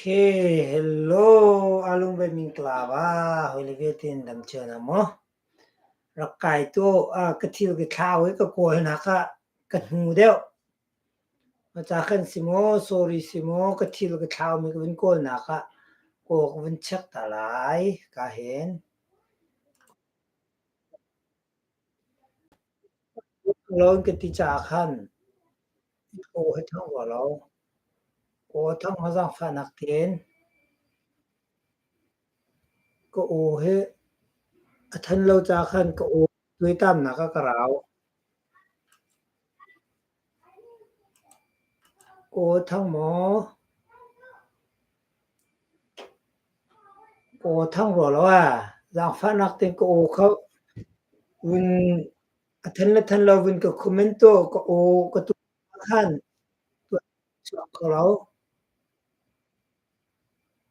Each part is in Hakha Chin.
Okay, hello, alung ve min klava, hoi le vialte in dam cio na maw? Rak kai tu, ka thil ka thlau i ka kawl nak ah ka hnu deuh. Maca khan si maw, sorry si maw, ka thil ka thlau mi ka vun kawl nak ah kaw ka vun check ta lai, ka hen. Loan ka ti caah khan aw hi thang rua lo. Aw thang ha zaangfahnak tein ka aw hi a than lo caah khan ka aw tuaitamnak ah ka rau. Ka aw thang maw? Ka aw thang rua lo aa. Zaangfahnak tein ka aw kha vun a than le than lo vun ka comment tuah ka aw ka tuah khan tuah chuak kho lo.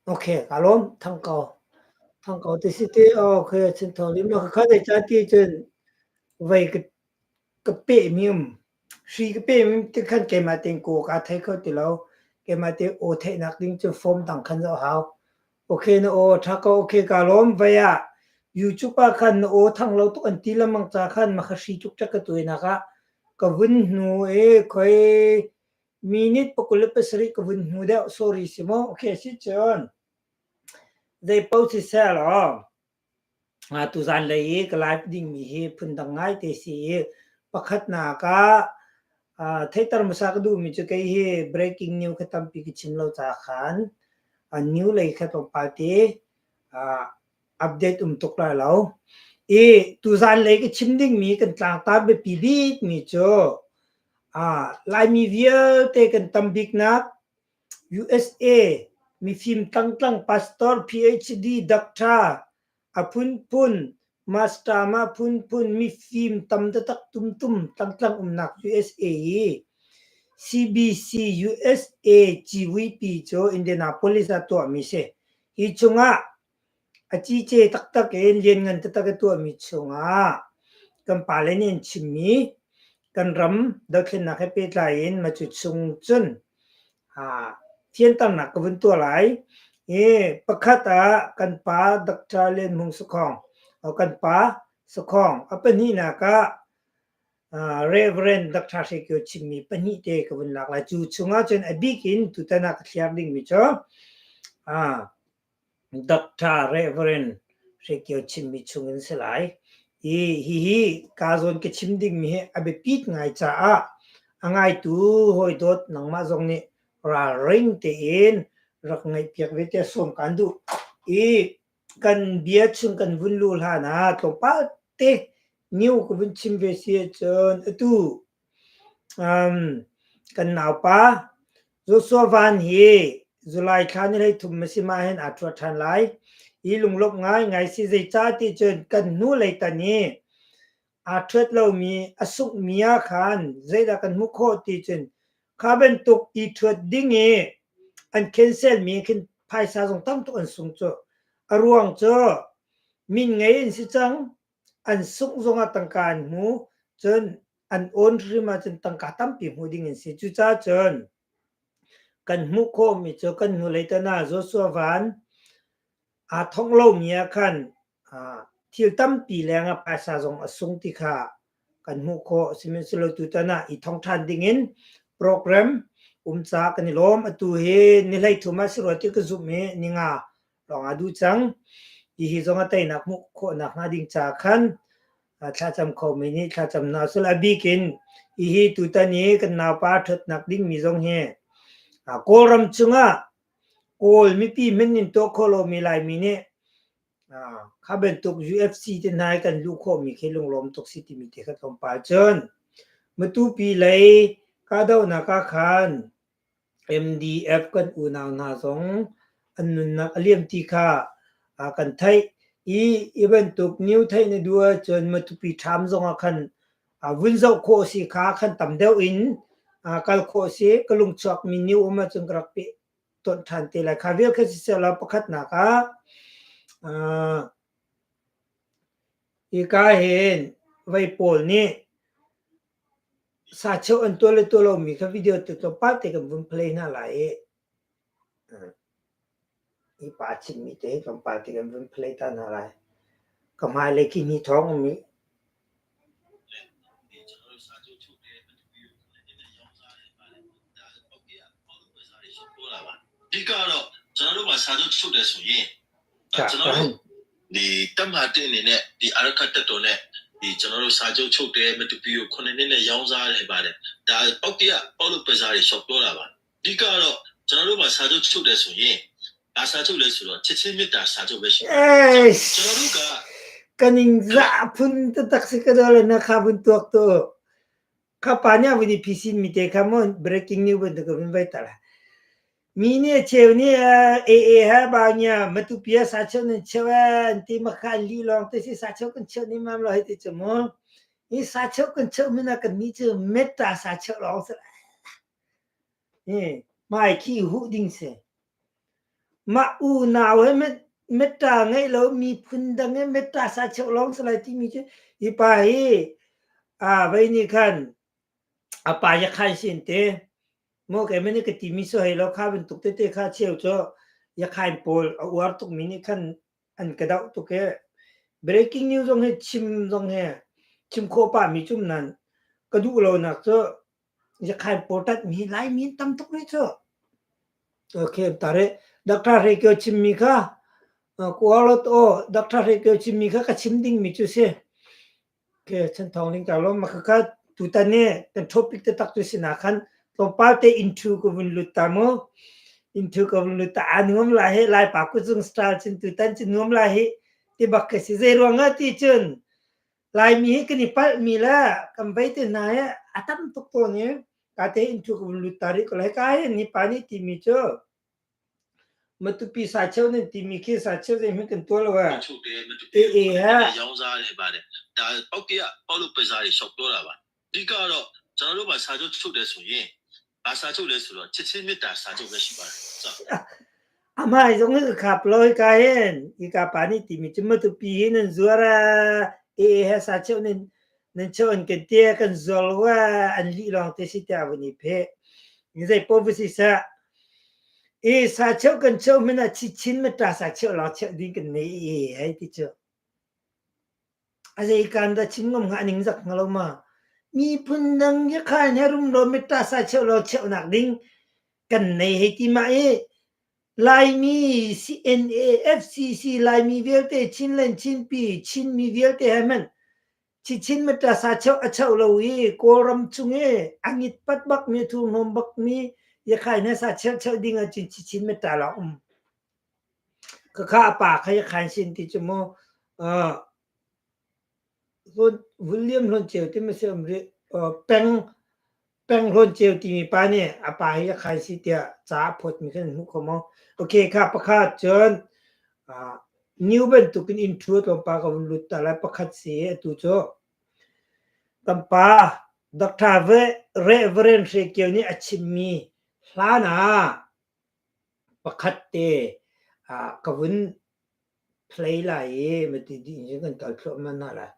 Okay, ka lawm thang ko. Thang ko ti si ti okay chin thong lim lo kha dei cha ti cun vei ka ka peh mi um hri ka peh mi ti khan keimah tein kaw kaa thei kho ti lo. Keimah te aw theihnak ding cu form dang khan zoh hau. Okay na aw tha ko okay ka lawm vei ah YouTube ah khan na aw thang lo tuk an ti lengmang ca khan ma kha hri tuk ṭek ka tuainak ah ka vun hnu i khoi minute 27 ka vun hnu deuh sorry si maw okay si cun zei paoh siseh law Tuzan lei i ka live dingmi hi phundang ngaite si i pakhatnak ah theihter hmasa ka duhmi cu kei hi breaking news kha tampi ka chim lo caah khan new lei kha tlawmpal te update um tuk lai lo. I tuzan lei ka chim dingmi kan tlangtar biapi bikmi cu Laimi vialte kan tam biknak USA mifim tlangtlang pastor, PhD, doctor a phunphun, master ma phunphun mifim tam taktak tumtum tlangtlang umnak USA i CBC USA civuipi cu Indianapolis ah tuahmi si. Hi chungah A cice taktak in lianngan taktak a tuahmi chungah kan pale nih an chimmi kan ram dothlennak he pehtlai in macu chung cun fianternak ka vun tuah lai. I pakhat ah kan pa Dr. Lian Hmung Sakhong, kan pa Sakhong, a pahnihnak ah Reverend Dr. Hre Kio chimmi pahnih te ka vun lak lai. Cu chungah cun a bik in tutan ah ka thliar dingmi cu Doctor Reverend Hre Kio chimmi chungin si lai. Hi hihi ka zawn ka chim dingmi hi a biapit ngai caah a ngaitu hawidawt nangmah zong nih ralring tein rak ngaihpiak ve tiah sawm kaan duh. I kan bia chung kan vun luh hlan ah tlawmpal te new ka vun chim ve si ahcun atu Kan naupa Joshua Van hi July thla ni 33 a si mah hin aa ṭhuat ṭhan lai. Hi lunglawmh ngaingai si zeicah ti cun kan hnulei tan i aa ṭhuat lomi a sunghmi ah khan zeidah kan hmuh khawh ti cun kha bantuk i ṭhuat ding i an cancel mi khin phaisa zong tam tuk an sung cu. A ruang cu min ngei an si cang. An sungh zongah tangka an hmu, cun an awn hrim ahcun tangka tampi hmu ding an si. Cucaah cun kan hmuh khawhmi cu kan hnulei tan ah Joshua Van aa thongh lomi ah khan thil tampi lengah phaisa zong a sung ti kha kan hmuh khawh. Sihmanhsehlaw tutan ah i thong ṭhan dingin program um caah kan i lawm. Atu hi ni 33 ah si rua ti ka zumh i ninga lawng aa duh cang. Hihi zong a teinak hmuh khawhnak hnga ding ca khan thlacam khomi nih thlacam hna usih. A bik in hihi tutan i kan naupa ṭhatnak dingmi zong hi Kawlram chungah Kawl mipi hmanh in tuah khawh lomi Laimi nih kha bantuk UFC te hna i kan luh khawhmi khi lunglawm tuk si timi te kha tlawmpal cun Matupi lei kahdohnak ah khan MDF kan unau hna zong an nunnak a liam ti kha kan theih i hi bantuk new theih na duh ahcun Matupi ṭham zongah khan vun zoh khawh a si kha khan tam deuh in kal khawh a si. Ka lungchuakmi new um ahcun ka rak peh tonh ṭhan te lai. Kha vial kha siseh law pakhatnak ah hika hin vei pawl nih Sacheu an tuah le tuah lomi kha video te tlawmpal te kan vun play hna lai i. Hi pa a chimmi te hi tlawmpal te kan vun play ta hna lai. Ka hmailei khi hni thawng um i အဓိကတော့ကျွန်တော်တို့မှာစာချုပ်ချုပ်တယ်ဆိုရင်ကျွန်တော်တို့ဒီတပ်မတင်အနေနဲ့ဒီအာရခတ်တက်တော်နဲ့ဒီကျွန်တော်တို့စာချုပ်ချုပ်တယ်မတူပီကို9နှစ်နဲ့ရောင်းစားတယ်ပါတယ်ဒါပောက်တရပေါလို့ပစားတွေရှော့ပြောတာပါအဓိကတော့ကျွန်တော်တို့မှာစာချုပ်ချုပ်တယ်ဆိုရင်ဘာစာချုပ်လဲဆိုတော့ချစ်ချင်းမေတ္တာစာချုပ်ပဲရှိတယ်ကျွန်တော်တို့က ကနင်းဇာဖုန်တတက်စကဒေါ်လနခဘွန်တောက်တော့ Kha pa nih a vun i phisin mi te kha mu breaking news bantuk a vun vai ta la. Mi nih a cheu nih AA ha ba nya Matupi ah sacheu nan cheu an ti ma kha li lawng te si sacheu kan cheu ni mam lo hei ti cu mu. Hi sacheu kan cheu min ah kan ni cu metta sacheu lawng si la. Hi mai khi huh ding si. Mah unau he metta ngeih lo miphun dang he metta sacheu lawng si lai timi cu hi pa hi a vei nih khan a pa yakhan sin te maw keimah nih ka timi si hei lo kha bantuk tete kha cheu cu yakhain pawl a uar tukmi nih khan an ka doh tuk i breaking news zong hi chim zong hi chim khawh pah mi cum nan ka duh lo nak cu Yakhain pawl ṭanhmi hi Laimi an tam tuk rih cu. Okay, tare Dr. Hre Kio chimmi kha kualot aw Dr. Hre Kio chimmi kha ka chim dingmi cu si. Okay, chan thong ling ka lom khakha tutan ni kan topic te tak tu sina khan tlawmpal te intro ko vun lut ta mu. Intro ko vun lut ta a nuam lai he lai pa ku zung style chin tutan chin nuam lai hi ti bak ka si zei ruang ah ti cun Laimi hi kan i palhmi le kan vei te hna hi a tam tuk tawn i ka te in thu ka vun lut ta rih ko lai. Ka hi ni pa nih timi cu Matupi sacheu nan timi khi sacheu zeihmanh kan tuah lo ah အဲအေဟဲ့ရောင်းစားတယ်ပါတယ်ဒါပောက်ကရပေါလို့ပစားတွေရှောက်ပြောတာပါအဓိကတော့ကျွန်တော်တို့မှာစာချုပ်ချုပ်တယ်ဆိုရင်ဘာစာချုပ်လဲဆိုတော့ချစ်ချင်းမေတ္တာစာချုပ်ပဲရှိပါတယ်ဆို Amah zong hi ka khap lo hika hin hika pa nih timi cu Matupi hi nan zuar ah ee he sacheu nan nan cheu an kan ti kan zuar lo ah an lih lawng te si tiah vun i pheh. Zei paoh va si seh i sacheu kan cheu hmanh ah chichin metta sacheu lawng cheu ding kan nei i hei ti cu. A zei kaan dah chim ngam hnga ning zak hnga lo ma. Miphun dang yakhain he rumro metta sacheu lawng cheunak ding kan nei hei ti ma i Laimi CNA FCC Laimi vialte Chinland Chinpi Chinmi vialte he hmanh Chichin metta sacheu a cheu lo i Kawlram chung i a ngit pat bak mi thurhnawm bak mi yakhain he sacheu cheu ding ahcun Chichin metta lawng um. Khakha a pa kha yakhain sin ti cu mu William Hlawn Ceu ti ma si um rih peng peng Hlawn Ceu timi pa nih a pa hi yakhain si tiah ca a phawtmi kha nan hmuh kho maw? Okay kha pakhat cun new bantukin intro tlawmpal ka vun lut ta lai pakhat si atu cu kan pa Dr. Reverend Hre Kio nih a chimmi hlan ah pakhat te ka vun play lai i mati dih in kan kal thluahmah hna lai.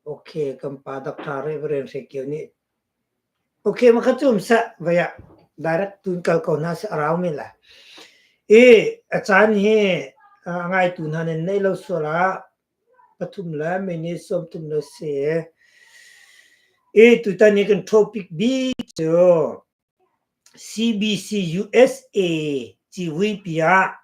Okay, kan pa Dr. Reverend Hre Kio nih okay ma kha cum seh vai ah direct tun kal ko hna seh a rau men lai. I a caan hi a ngaitu hna nan neih lo sual ah pathum le minute 30 le si. I tutan i kan topic bik cu CBC USA civuipi ah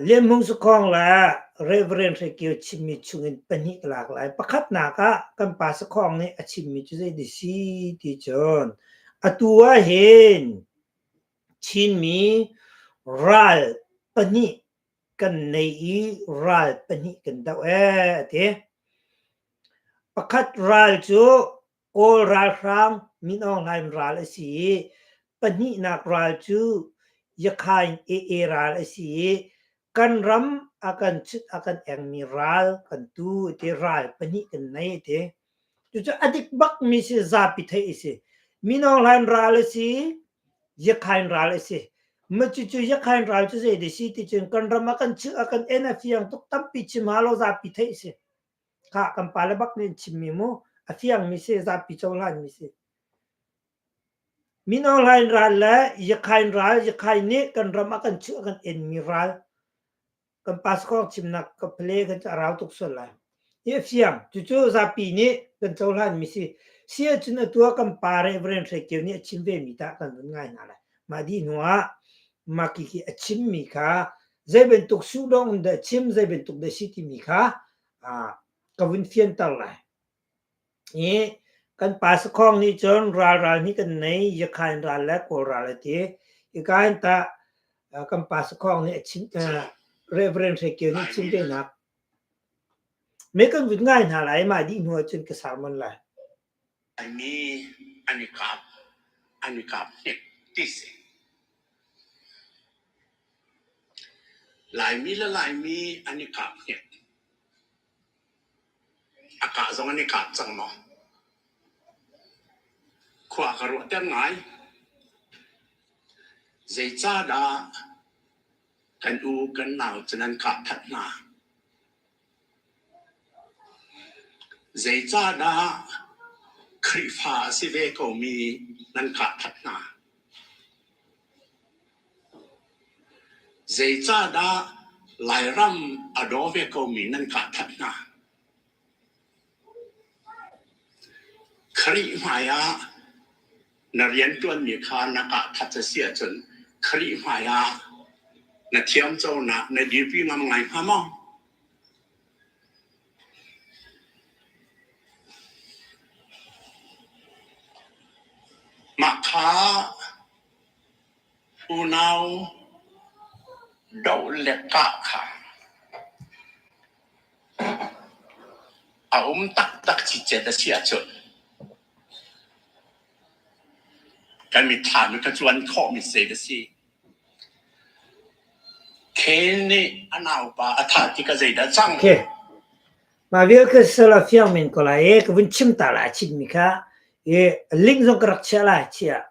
Lian Hmung Sakhong le Reverend Hre Kio chimmi chungin pahnih ka lak lai. Pakhatnak ah kan pa Sakhong nih a chimmi cu zei si ti cun atu ah hin Chinmi ral pahnih kan nei i ral pahnih kan doh ee a ti. Pakhat ral cu Kawl ralhrang Min Aung Hlaing ral a si i pahnihnak ral cu Yakhain AA ral a si i kan ram a kan chut a kan engmi ral kan tu ti ral pahnih kan nei ti. Cucu a dik bakmi si zapi theih a si. Min Aung Hlaing ral a si Yakhain ral a si. Ma cucu Yakhain ral cu zei dah si ti cun kan ram a kan chuh a kan en a fiang tuk tampi chim ha lo zapi theih a si. Khah kan pale bak nih an chimmi mu a fiangmi si zapi cohlanmi si. Min Aung Hlaing ral le Yakhain ral, Yakhain nih kan ram a kan chuh a kan enmi ral, kan pastor chimnak ka pale kan cu a rau tuk sual lai. Hi a fiang. Cucu zapi nih kan cohlan mi si. Si ahcun atu ah kan pa Reverend Hre Kio nih a chim ve mi tah kan vun ngai hna lai. Mah dih hnu ah mah khi a chim mi kha zei bantuk suhdawng in dah chim, zei bantuk dah si timi kha ka vun fianter lai. I kan pa sakhawng nih cun ral ral nih kan nei, Yakhain ral le Kawl ral a ti. Hika hin tah kan pa sakhawng nih a chim, Reverend Hre Kio nih chim ve nak. Me kan vut ngai hna lai, mah dih hnu ahcun ka sermon lai. Mi an i kap, an i kap hnik ti si. Laimi le Laimi an i kap hnik. A kah zong an i kap cang maw? Khua ka ruahter ngai. Zeicahdah kan u kan nau cu nan kah that hna? Zeicahdah Khrihfa a si ve komi nan kah that hna? Zeicahdah Lairam a daw ve komi nan kah that hna? Khrih hmaiah na rianṭuanmi kha na kah that a si ahcun Khrih hmaiah na thiamconak na dirpi ngam ngai hnga maw? Mah kha unau doh le kah kha a um taktak cicet a si ahcun kan mitthlam i ka cuan khawhmi zei a si. Cain nih a naupa a thah tikah zeidah cang? Okay. Mah vial kha sal a fiang men ko lai i ka vun chim ta lai chimmi kha i link zong ka rak chiah lai chiah.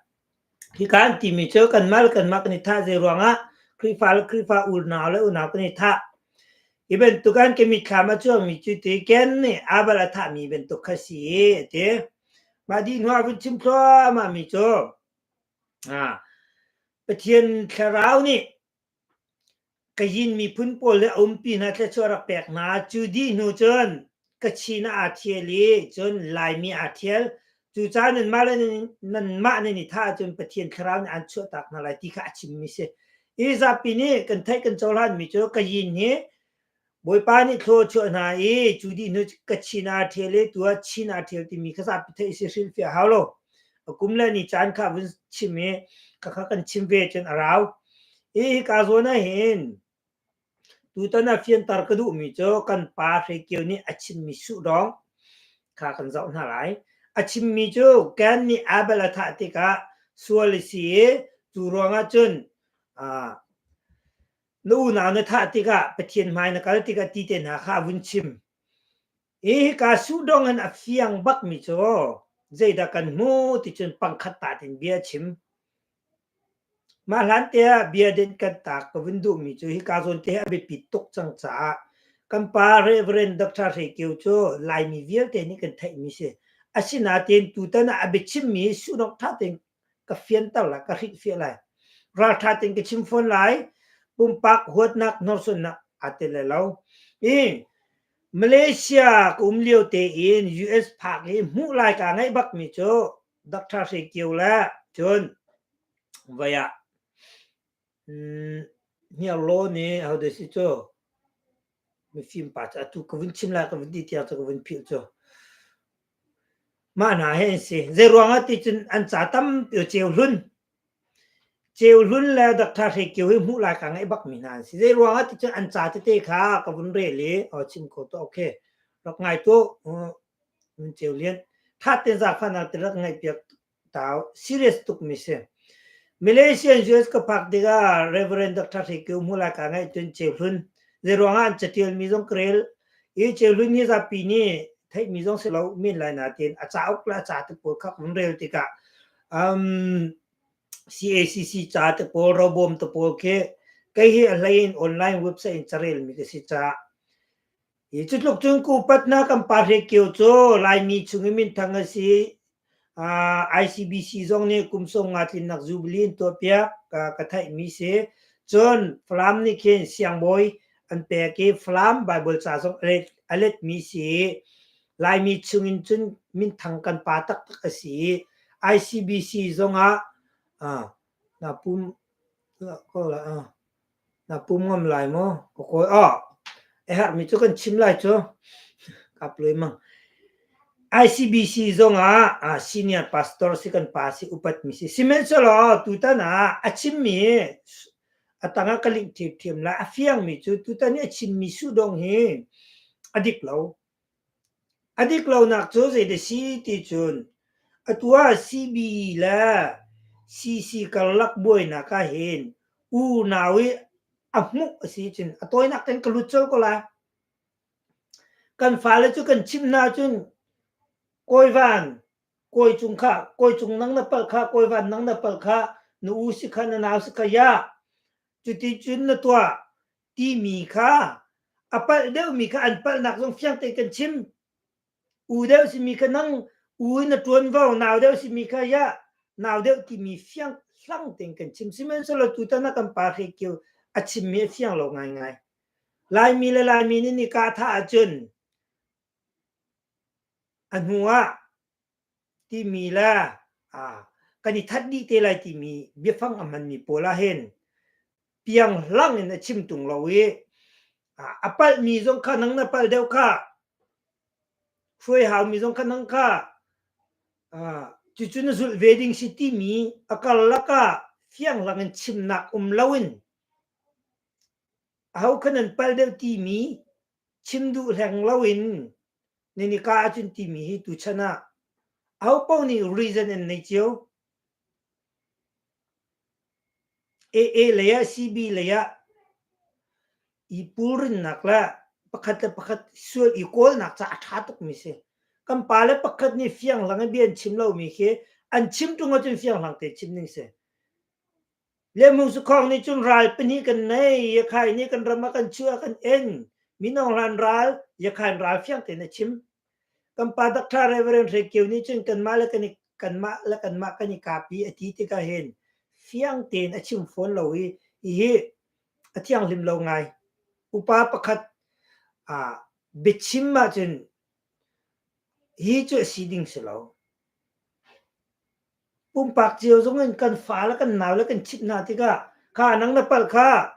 Hika an timi cu kanmah le kanmah kan i thah zei ruangah Khrihfa le Khrihfa unau le unau kan i thah. Hi bantuk an ka mitthlam a cuangmi cu ti Ken nih Abel a thahmi bantuk kha si a ti. Mah dih hnu ah vun chim thluahmah mi cu Pathian thlarau nih Kayin miphun pawl le a umpi hna thluachuah rak pek hna. Cu dih hnu cun Kachin ah aa ṭhial i cun Laimi aa ṭhial. Cucaah nanmah le nanmah nan i thah ahcun Pathian thlarau nih aan chuahtak hna lai ti kha a chimmi si. Hi zapi nih kan theih kan cohlanmi cu Kayin hi Bawipa nih thlua a chuah hna i cu dih hnu Kachin aa ṭhial i tu ah Chin aa ṭhial timi kha zapi theih a si hrilhfiah hau lo. A kum le ni caan kha vun chim i khakha kan chim ve cun a rau. Hi hika zawn ah hin tutan ah fianter ka duhmi cu kan pa Hre Kio nih a chimmi suhdawng kha kan zoh hna lai. A chimmi cu Cain nih Abel a thah tikah sual a si i cu ruangah cun na unau na thah tikah Pathian hmai na kal tikah ti te hna kha a vun chim. Hi hika suhdawng in a fiang bakmi cu zeidah kan hmu ti cun pangkhat ta tin bia a chim. Mah hlan te ah bia denh kan taak ka vun duhmi cu hika zawn te hi a biapit tuk cang caah kan pa Reverend Dr. Hre Kio cu Laimi vialte nih kan theihmi si. Asinain tutan ah a biachimmi hi suhnok ṭha tein ka fianter lai, ka hrilhfiah lai. Ralṭha tein ka chim fawn lai. Pumpak huatnak hnorsuannak aa tel lai lo. I Malaysia ka um lio tein US phak i hmuh lai kaa ngaih bakmi cu Dr. Hre Kio le cun voi ah Hniarlawn i hodah si cu mifim pa cu atu ka vun chim lai ka vun ti tiang cu ka vun philh cu. Mah hna hi an si. Zei ruangah ti cun an ca tampi Ceu Hlun. Ceu Hlun le Dr. Hre Kio hi hmuh lai ka ngaih bakmi hna an si. Zei ruangah ti cun an ca tete kha ka vun rel i oh chim kho tuah okay. Rak ngai tuah Nun Ceu Lian. Tha tein zaangfahnak te rak ngaihpiak tau serious tukmi si. Malaysian US ka phak tikah Reverend Dr. Hre Kio hmuh lai ka ngaih cun Ceu Hlun zei ruangah an catialmi zong ka rel i Ceu Hlun hi zapi nih theihmi zong si lo men lai nain a cauk le a ca te pawl kha vun rel tikah um, CACC ca te pawl robawm te pawl khi kei hi a hlei in online website in carel mi ka si caah Hi cu tluk cun ka upatnak kan pa Hre Kio cu Laimi chung i minthang a si. ICBC zong nih kum 50 tlinnak jubilee an tuahpiak ka theihmi si. Cun Falam nih khin siangbawi an pek i Falam Bible ca zong a letmi si. Laimi chungin cun minthang kan pa taktak a si. ICBC zongah na pum ko la Na pum ngam lai maw? Ka kawi ah a herhmi cu kan chim lai cu. Kap lui mang. ICBC zongah ah senior pastor si kan pa si upatmi si. Sihmanhsehlaw tutan ah a chimmi a tangah ka link ṭhiamṭhiam lai. A fiangmi cu tutan i a chimmi sudong hi a dik lo. A dik lonak cu zeidah si ti cun atu ah CB le CC karlak buainak ah hin unau i a hmuh a si cun a tawinak tein ka lut colh ko lai. Kan fale cu kan chimh hna cun kawivan kawi cung kha kawi cung nang na palh kha kawivan nang na palh kha na u si kha na nau si kha ya cuti cun na tuah timi kha a palh deuhmi kha an palhnak zong fiang tein kan chim. U deuh simi kha nang u in na ṭuanvo, nau deuh simi kha ya nau deuh timi fiang hlang tein kan chim. Sihmanhsehlaw tutan ah kan pa Hre Kio a chimmi a fiang lo ngaingai. Laimi le Laimi nih ni kah thah ahcun a hnu ah timi le kan i that dih te lai timi biafang a hmanmi pawl ah hin pianghlang in a chim tung lo i a palhmi zong kha nang na palh deuh kha hruai haumi zong kha nang kha cucu na zulh ve ding si timi a karlak ah fianghlang in chimnak um loin aho kha nan palh deuh timi chim duh hleng loin ninika ahcun timi hi tuchan ah aho paoh nih reason an nei cio. AA lei ah CB lei ah i pulrinnak le pakhat le pakhat sual i kawlnak ca a ṭha tukmi si. Kan pale pakhat nih fianghlang in bia an chim lomi khi an chim ṭung ahcun fianghlang te chim ding si. Lehmung Sukhawng nih cun ral pahnih kan nei, Yakhai nih kan ram a kan chuah a kan en. Minong hlan ral, Yakhain ral fiang tein a chim. Kan pa Dr. Reverend Hre Kio nih cun kanmah le kan i kanmah le kanmah kan i kapi a ti tikah hin fiang tein a chim fawn lo i hihi a thianghlim lo ngai. Upa pakhat ah biachim ahcun hi cu a si ding si lo. Pumpak cio zong in kan fa le kan nau le kan chimh hna tikah kha nang na palh kha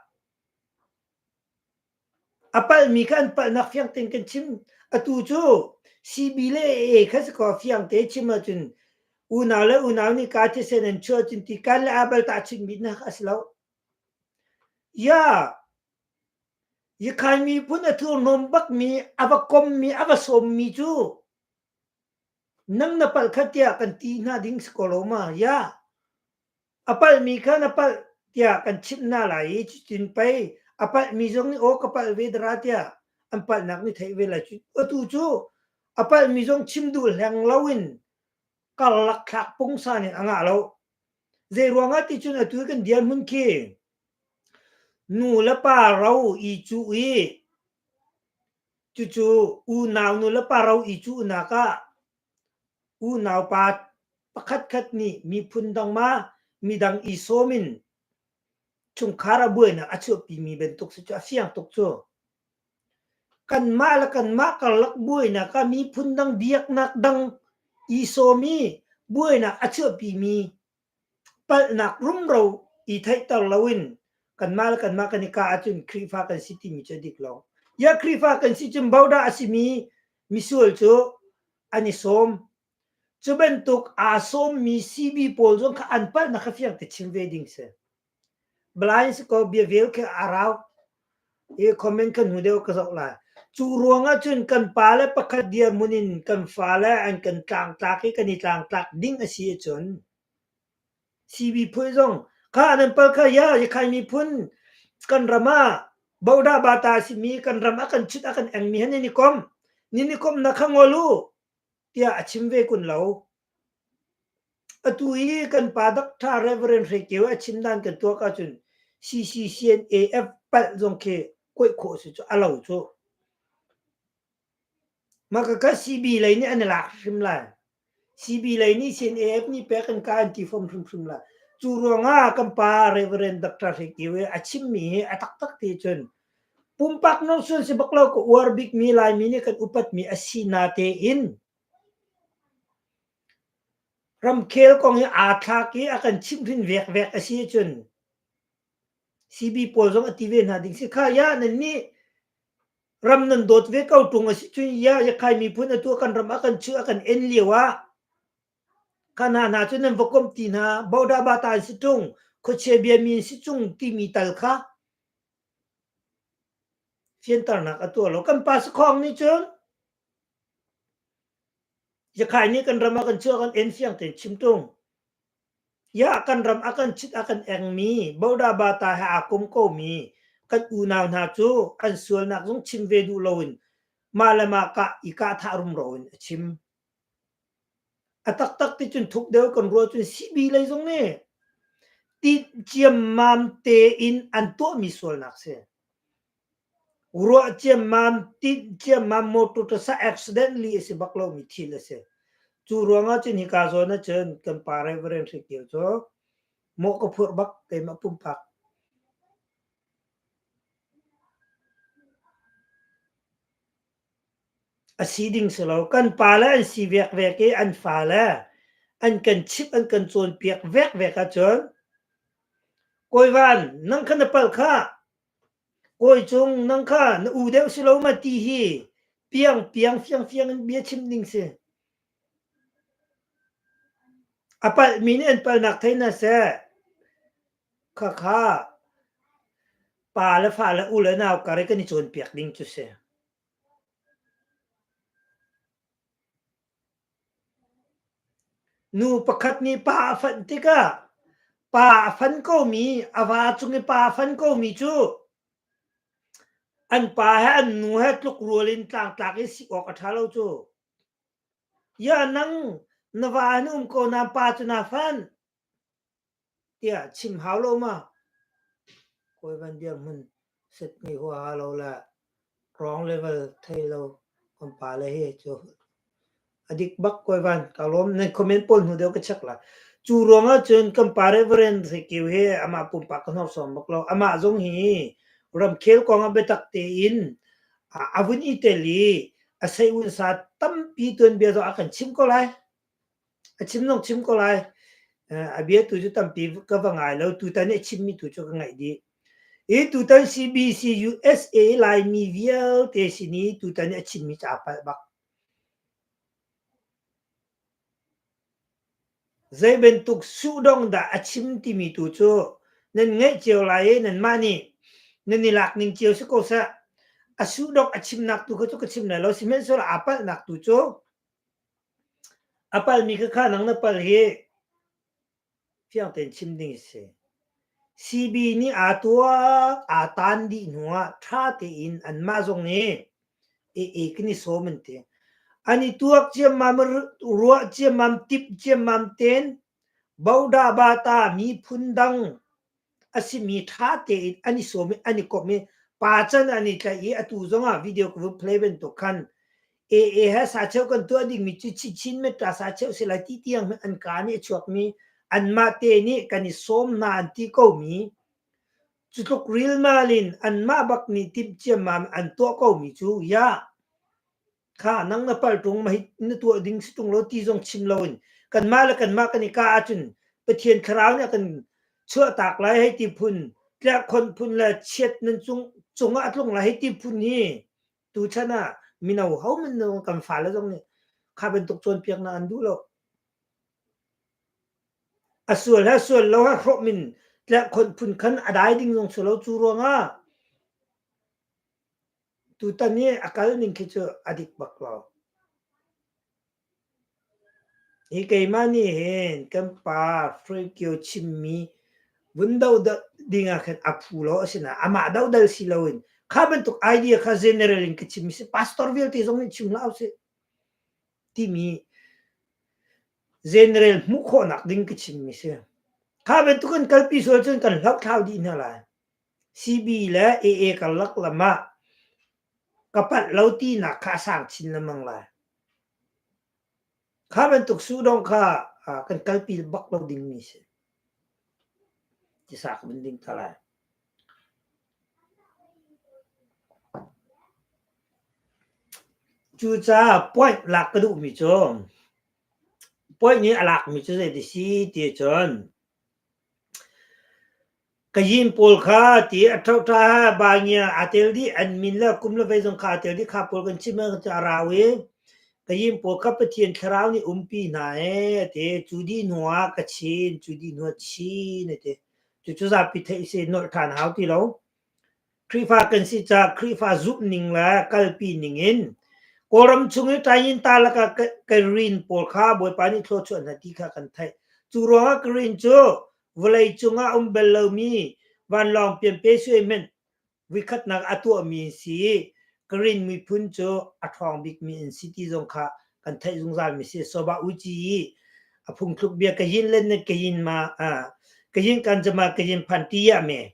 A palhmi kha an palhnak fiang tein kan chim. Atu cu CB le AA kha si kaw fiang te chim ahcun unau le unau nih kaa thisen an chuah cun ti kan le abal tahchunhmi nak a si lo. Ya, Yikhai miphun a thurhnawm bakmi, a va kommi, a va sawmmi cu nang na palh kha tiah kan ti hna ding si ko lo ma? Ya, A palhmi kha na palh tiah kan chimh hna lai i cutin pei a palhmi zong nih aw ka palh ve dara tiah an palhnak nih theih ve lai. Atu cu a palhmi zong chim duh hleng loin karlak thlak pungsan in a ngah lo. Zei ruangah ti cun atu i kan dirhmun khi nu le pa ro i cuh i cucu unau nu le pa ro i cuhnak ah Unaupa pakhatkhat nih miphun dang ma midang i sawm in chungkhar a buainak a chuahpimi bantuk si cu a fiang tuk cu. Kanmah le kanmah karlak buainak ah miphun dang biaknak dang i sawm i buainak a chuahpimi palhnak rumro i theihter loin kanmah le kanmah kan i kah ahcun Khrihfa kan si timi cu a dik lo. Ya Khrihfa kan si cun bodah a simi misual cu an i sawm. Cu bantuk aa sawmmi CB pawl zong kha an palhnak kha fiang te chim ve ding si. Blind si ko bia vel khi a rau. I comment kan hnu deuh ka zoh lai. Cu ruangah cun kan pa le pakhat dirhmun in kan fale an kan tlangtlak i kan i tlangtlak ding a si ahcun CB phun zong kha nan pal kha ya Yakhai miphun kan ram ah Boda Bata a simi kan ram a kan chut a kan engmi han in i kom nin i kom na kha ngol u tiah a chim ve kun lo. Atu hi kan pa Doctor Reverend Hre Kio a chim dan kan tuak ahcun CCCNAF palh zong khi kuaih khawh si cu a lo cu. Mah ka CB lei nih an i lak hrim lai. CB lei nih CNAF nih pek an ka an ti fom hrimhrim la. Cu ruangah kan pa Reverend Dr. Hre Kio i a chimmi hi a taktak ti cun pumpak nongsun si bak lo ka uar bikmi Laimi nih kan upatmi a si na tein ramkhel kong hi aa thlak i a kan chimhhrin vekvek a si cun CB pawl zong a ti ve hna ding si kha ya nan nih ram nan dawt ve ko ṭung a si cun ya yakhai miphun atu kan ram a kan chuh a kan en lio ah kha hna hna cu nan va komh ti hna boda bata an si ṭung khuachia biami an si ṭung timi tal kha fianternak a tuah lo kan pa sakhong nih cun yakhai nih kan ram a kan chuah kan en fiang tein chim ṭung Ya kan ram a kan chit a kan engmi Boda Bata he aa kom komi kan unau hna cu an sualnak zong chim ve duh loin mah le mah kah i kahthah rumro in a chim. A taktak ti cun thuk deuh kan ruah cun CB lei zong nih ti ciammam tein an tuahmi sualnak si. Ruah ciammam, tinh ciammam motor tasa accident li a si bak lomi thil a si. Cu ruangah cun hika zawn ah cun kan pa Reverend Hre Kio cu mawh ka phurh bak keimah pumpak. A si ding si lo. Kan pale an si vekvek i an fale an kan chimh an kan cawnpiak vekvek ahcun Kawivan nang kha na palh khah. Kawi cung nang kha na u deuh si lo ma ti hi piang piang fiang fiang in bia chim ding si. A palhmi nih an palhnak thei hna seh. Khakha pa le fa le u le nau kar i kan i cawnpiak ding cu si. Nu pakhat nih pa a fanh tikah pa a fan komi a va cung i pa a fan komi cu an pa he an nu he tlukrual in tlangtlak i sik awk a ṭha lo cu. Ya nang na va an um ko nain pa cu naa fanh tiah chim hau lo ma? Kawi van dirhmun set ngei huaha lo le wrong level thei lo kan pa le hi cu a dik bak kawi van ka lawm nan comment pawl hnu deuh ka check la cu ruangah cun kan pa Reverend Hrekiu hi amah pumpak ka hnorsuang bak lo amah zong hi ramkhel kong ah biatak tein a vun i tel i a sei un sa tampi tuanbia zong a kan chim ko lai A chim zong chim ko lai. A bia tu cu tampi ka va ngai lo. Tutan i a chimmi tu cu ka ngaih dih. Hi tutan CBC USA Laimi vialte sin i tutan i a chimmi cu aa palh bak. Zei bantuk suhdong dah a chim timi tu cu nan ngaih cio lai i nanmah nih nan i lak ning cio si ko seh. A suhdong a chimnak tu kha cu ka chim lai lo. Sihmanhsehlaw aa palhnak tu cu A palmi kha kha nang na pal hi fiang tein chim ding a si. CB nih aa tuak, aa tan dih hnuah ṭha tein anmah zong nih AA kan i sawm an ti. An i tuak ciammam, ruah ciammam, tip ciammam tein Boda Bata miphun dang a simi ṭha tein an i sawm i an i komh i pacan an i tlaih i atu zongah video ka vun play bantuk khan AA he sacheu kan tuah dingmi cu Chin Metta sacheu si lai ti tiang hmanh an kaa nih a chuakmi anmah te nih kan i sawm hna an ti komi cu tluk rilmal in anmah bak nih timh ciammam an tuah komi cu ya Kha nang na palh ṭung ma hi na tuah ding si ṭung lo ti zong chim loin kanmah le kanmah kan i kah ahcun Pathian thlarau nih a kan chuahtak lai hei ti phun tlerhkhonh phun le chiat nan cung cungah a tlung lai hei ti phun hi tuchan ah mino hohmanh kan fale zong nih kha bantuk cawnpiaknak an duh lo. A sual he sual lo he hrawm in tlerhkhonh phun khan a dai ding zong si lo cu ruangah Tutan i a kal ning khi cu a dik bak lo. Hi keimah nih hin kan pa Freikio chimmi vun doh ding ah khan a phu lo asinain amah dodal si loin kha bantuk idea kha general in ka chimmi si pastor vialte zong nih chim hlah usih timi general hmuh khawhnak ding ka chimmi si. Kha bantuk in kalpi sual cun kan hlohthlau dih hna lai. CB le AA karlak lam ah ka palh lo tinak kha a sang chin lengmang lai. Kha bantuk sudong kha kan kalpi bak lo dingmi si. Tisa ka vun ding ta lai. Cucaah point lak ka duhmi cu point nih a lakmi cu zeiti si ti cun Kayin pawl kha ti a ṭhoṭha bangia aa tel dih an min le kum le vei zong kha aa tel dih kha pawl kan chim cu a rau i Kayin pawl kha Pathian thlarau nih umpi hna ee a ti cu dih hnu ah Kachin cu dih hnu ah Chin a ti cucu zapi theih si nolh ṭhan hau ti lo. Khrihfa kan si caah Khrihfa zumhning le kalpi ning in Kawlram chung i Tayin-ta lakah Karen pawl kha Bawipa nih thluachuah hna ti kha kan theih. Cu ruangah Karen cu vawlei cungah a um bal lomi vanlawng pianpe suai hmanh vuikhatnak a tuahmi an si i Karen miphun cu a ṭhawng bikmi an si ti zong kha kan theih zungzalmi si. Soba Uci i a phungthluk bia Kayin le na Kayin ma Kayin kan jama Kayin phan ti ya me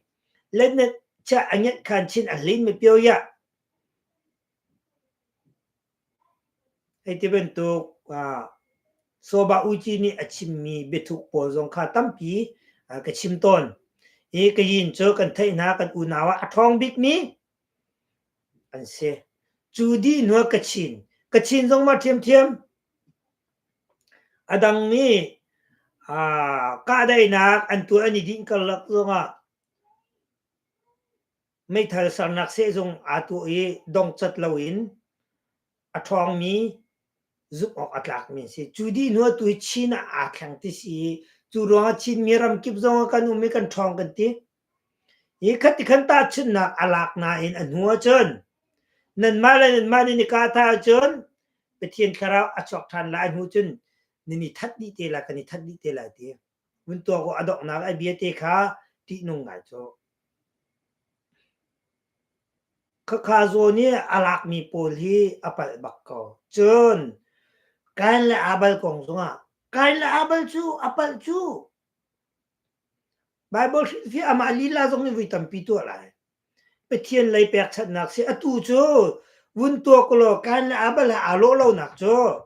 Let chia a nget khan chin a hlin mi pio ya. Hei ti bantuk Soba Uci nih a chimmi biathuk pawl zong kha tampi ka chim tawn. I kayin cu kan theih hna kan unau ah a ṭhawng bikmi an si. Cu dih hnu ah Kachin. Kachin zong ma ṭhiamṭhiam. A dang nih kahdaihnak an tuah an i dinh karlak zongah meithal sernak sehzung aa tuah i dongcat loin a ṭhawngmi zumh awk a tlakmi an si. Cu dih hnu ah tu hi Chin ah aa thleng ti si i cu ruangah Chinmi ramkip zong ah kan um i kan ṭhawng kan ti. Hi khat ti khan tahchunhnak a lak nain a hnu ahcun nanmah le nanmah nan i kahthah ahcun Pathian thlarau a chuak ṭhan lai hnu cun nan i that dih te lai kan i that dih te lai ti. Vun tuak u a donghnak a bia te kha ṭihnung ngai cu. Khakha zawn i a lakmi pawl hi a palh bak ko. Cun Kain le Abel kong zongah Kain le Abel cu a palh cu. Baibal hrilhfiah amah lila zong nih voi tampi tuah lai. Pathian lei pekchanhnak si atu cu vun tuak law Kain le Abel he aa lawh lonak cu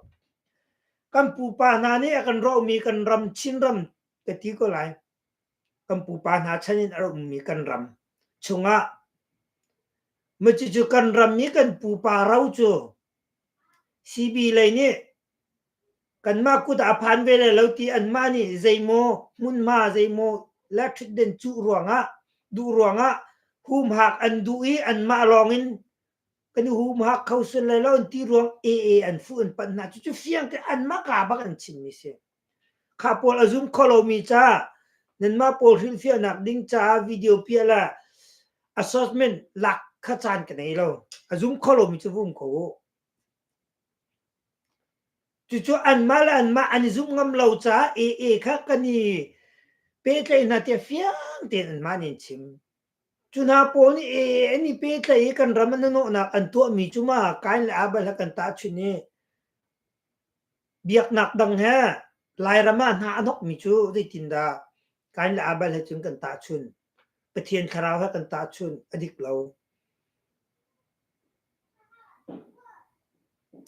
kan pupa hna nih a kan rawhmi kan ram Chinram ka ti ko lai. Kan pupa hna chan in a rak ummi kan ram chungah cucu kan ram i kan pupa ro cu CB lei nih Kanmah kut ah a phan ve lai lo ti anmah nih zeimaw hmunhma zeimaw le ṭhutden cuh ruangah duh ruangah humhak an duh i anmah lawngin kan i humhak kho sual lai lo an ti ruang AA an fuh an panh hna. Cucu fiang te anmah kaa bak an chimmi si. Kha pawl a zum kho lomi caah nanmah pawl hrilhfiahnak ding caah video piah le assessment lak kha caan ka nei lo. A zum kho lomi cu va um ko u. Cucu anmah le anmah an i zumh ngam lo caah AA kha kan i pehtlaih hna tiah fiang tein anmah nih an chim. Cu hna pawl nih AA an i pehtlaih i kan ram an nawhnak an tuahmi cu ma Kain le Abel he kan tahchunh i biaknak dang he Lairam ah hna a hnokmi cu zeitindah Kain le Abel he cun kan tahchunh. Pathian thlarau he kan tahchunh a dik lo.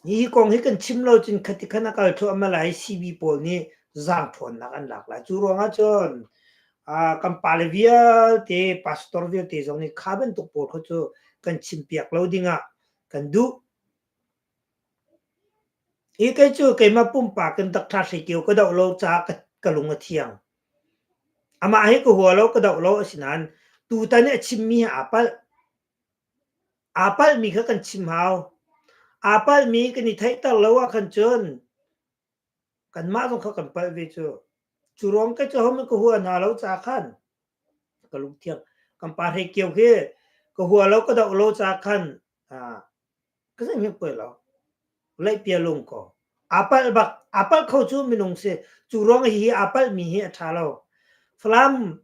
Hi kong hi kan chim lo cun khati khan a kal thluahmah lai i CB pawl nih zaangṭhawnnak an lak lai. Cu ruangah cun kan pale vialte, pastor vialte zong nih kha bantuk pawl kha cu kan chimpiak lo dingah kan duh. Hi kei cu keimah pumpak in Dr. Hre Kio ka doh lo caah ka lung a thiang. Amah hi ka hua lo, ka doh lo asinain tutan i a chimmi hi aa palh. Aa palhmi kha kan chim hau. Aa palhmi kan i theihter lo ahkhan cun kanmah zong kha kan palh ve cu. Cu ruang kei cu hohmanh ka hua hna lo caah khan ka lungthiang. Kan pa Hre Kio khi ka hua lo ka doh lo caah khan ka zeihmanh poi lo. Leihpia lung ko. Aa palh bak. Aa palh kho cu minung si. Cu ruang hi aa palhmi hi a ṭha lo. Falam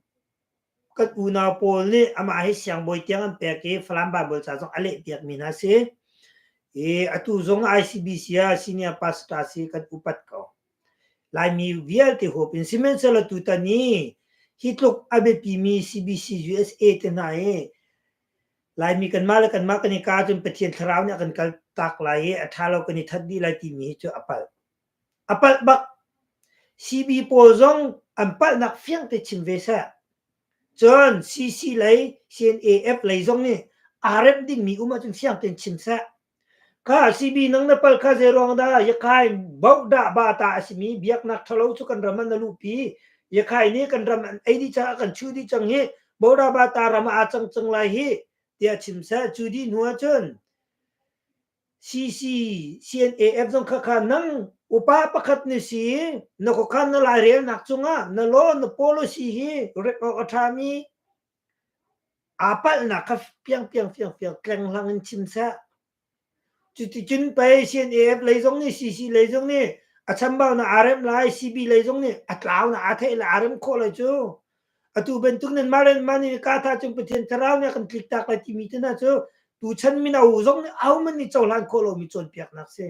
Kan unau pawl nih amah hi siangbawi tiang an pek i Falam Baibal ca zong a lehpiakmi hna si. I atu zong ICBC ah senior pastor si kan upat ko. Laimi vialte huap in sihmanhsehlaw tutan i hi tluk a biapimi CBC USA te hna hi Laimi kanmah le kanmah kan i kah cun Pathian thlarau nih a kan kaltak lai i a ṭha lo kan i that dih lai timi hi cu a palh. A palh bak. CB pawl zong an palhnak fiang te chim ve seh. Cun CC lei, CNAF lei zong nih aa remh dingmi um ahcun fiang tein chim seh. Kha CB nang na pal kha zeiruang dah Yakhai bohdah ba ta a simi biaknak ṭhalo cu kan ram ah na luhpi. Yakhai nih kan ram an ei dih caah kan chuh dih cang hi bohdah ba ta ram ah aa cang cang lai hi tiah chim seh. Cu dih hnu ahcun CC CNAF zong kha kha nang upa pakhat na si na khuakhan na lairelnak cungah na law na policy hi rek awk a ṭhami aa palhnak kha piang piang fiang fiang tleng hlang in chim seh. Cuticun pei CNAF lei zong nih CC lei zong nih a chambaunak aa remh lai, CB lei zong nih a tlaunak aa theih le aa rem khawh lai cu. Atu bantuk nan mah le mah nih ka tha cung Pathian thlarau nih a kan tliktak lai timi te hna cu tuchan mino zong nih ahohmanh nih cohlan khawh lomi cawnpiaknak si.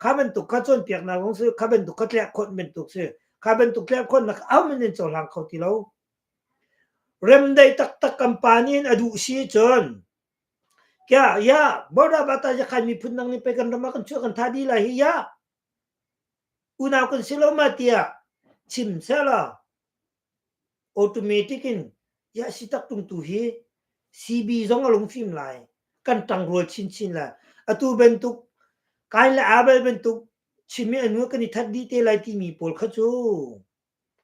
Kha bantuk kha cawnpiaknak zong si, kha bantuk kha tlerhkhonh bantuk si. Kha bantuk tlerhkhonhnak ahohmanh nih cohlang kho ti lo. Remdaih taktak kan pa nih a duh si cun Kya ya border bata ya miphun dang nih pe kan ram ah kan chuah kan tha dih lai hi ya unau kan si lo ma tiah chim sehla Automatic in ya si tak tung tu hi CB zong a lungfim lai. Kan ṭangrual chinchin lai. Atu bantuk Kain le Abel bantuk Chinmi anu kan i that dih te lai timi pawl kha cu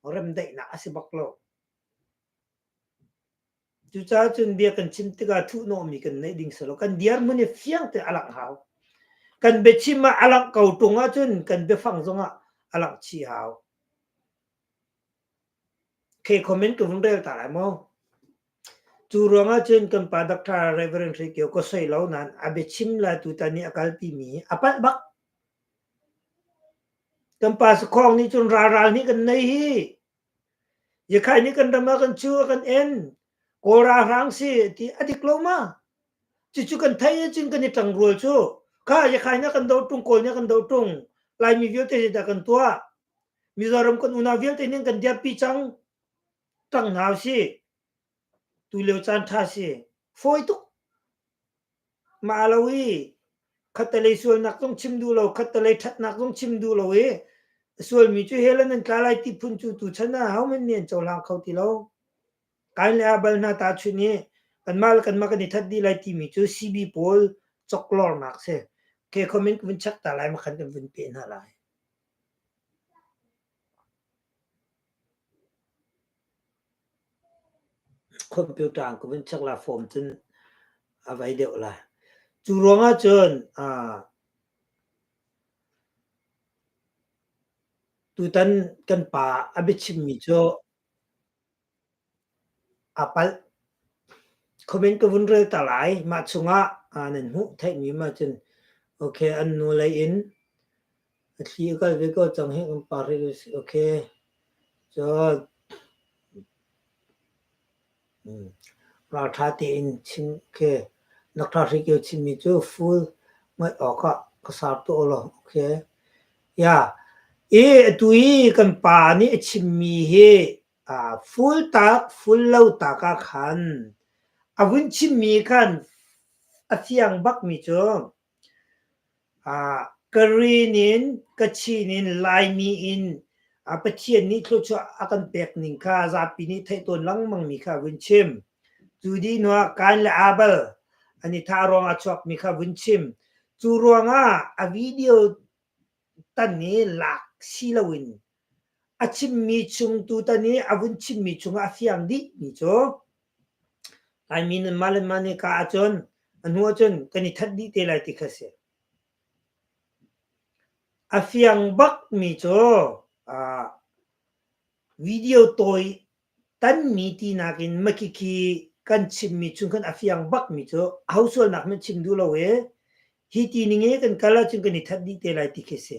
remdaihnak a si bak lo. Cucaah cun bia kan chim tikah thuhnawhmi kan neih ding si lo. Kan dirhmun hi fiang te a langh hau. Kan biachim ah a langh ko ṭung ahcun kan biafang zongah a langh chih hau. Khi comment ka vun rel ta lai maw? Cu ruangah cun kan pa Dr. Reverend Hre Kio ka soi lo nain a biachim le tutan i a kalpi mi hi a palh bak. Kan pa Sakhong nih cun ralral nih kan nei hi. Yakhai nih kan ram ah kan cu a kan en. Kawl ralhrang si ti a dik lo ma? Cucu kan theih ahcun kan i ṭangrual cu. Kha Yakhai nih a kan doh ṭung, Kawl nih a kan doh ṭung. Laimi vialte zeidah kan tuah? Mizoram kan unau vialte nih kan dirpi cang. Ṭang hna usih. Tulio caan ṭha si. Fawi tuk. Mah lo i khattelei sualnak zong chim duh lo, khattelei ṭhatnak zong chim duh lo i sualmi cu hell ah nan tla lai ti phun cu tuchan ah ahohmanh nih an cohlang kho ti lo. Kain le Abel hna tahchunh i kanmah le kanmah kan i that dih lai timi cu CB pawl chawklornak si. Okay, comment ka vun check ta lai, makhan kan vun peh hna lai. Computer an ka vun check la form cun a vai deuh lai. Cu ruangah cun tutan kan pa a biachimmi cu Aa palh. Comment ka vun rel ta lai. Mah chungah nan hmuh theihmi ma cun okay an nu lei in a thli a kal ve ko cang hi kan pa okay. Cun ralṭha tein chim okay. Doctor Hri Kio chimmi cu full ngaih awkah ka sar tuah law okay. Ya. I atu i kan pa nih a chimmi hi Full tak full lo tak ah khan a vun chimmi khan a fiang bakmi cu Karen in Kachin in Laimi in Pathian nih thluachuah a kan pek ning kha zapi nih theih tawn lengmangmi kha a vun chim. Cu dih hnuah Kain le Abel an i thah ruangah a chuakmi kha a vun chim. Cu ruangah a video tan i lak si loin A chimmi chung tutan i a vun chimmi chungah a fiang dihmi cu Laimi nanmah le mah nih ka ahcun a hnu ahcun kan i that dih te lai ti kha a si. A fiang bakmi cu video tawi tanmi tinak in makhikhi kan chimmi chung khan a fiang bakmi cu aho sualnak hmanh chim duh lo i hi ti ning i kan kal ahcun kan i that dih te lai ti khi a si.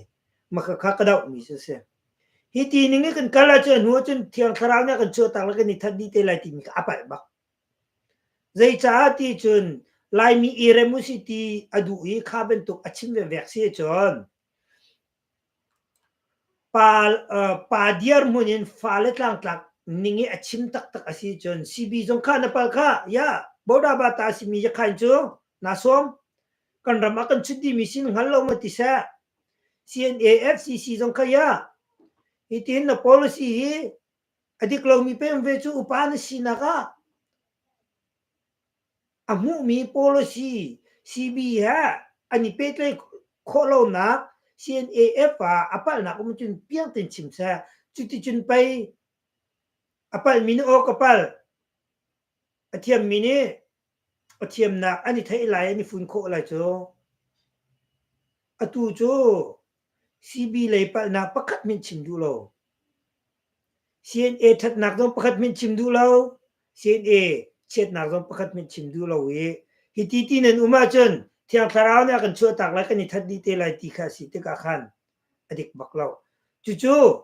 Makhakha ka dohmi cu a si. Hi ti ning i kan kal ahcun a hnu ahcun Thiang Thlarau nih a kan chuahtak le kan i that dih te lai timi kha a palh bak. Zeicaah ti cun Laimi i rem usih ti a duh i kha bantuk a chim vevek si ahcun Pa dirhmun in fale tlangtlak ning i a chim taktak a si cun CB zong kha na pal kha ya Bodaba ta a simi yakhain cu naa sawm kan ram ah kan chut dihmi si na hngal lo maw ti seh. CNA FCC zong kha ya hitin na policy hi a dik lomi pem ve cu upa na sinak ah a hmuhmi policy CB he an i pehtlaih khawh lonak CNAF ah a palhnak um cun piang tein chim seh. Cuticun pei a palhmi nih aw ka palh, a thiammi nih a thiamnak an i theih lai, an i fun khawh lai cu. Atu cu CB lei palhnak pakhat hmanh chim duh lo. CNA ṭhatnak zong pakhat hmanh chim duh lo, CNA chiatnak zong pakhat hmanh chim duh lo i hiti ti nan um ahcun Thiang Thlarau nih a kan chuahtak lai, kan i that dih te lai ti kha a si tikah khan a dik bak lo. Cucu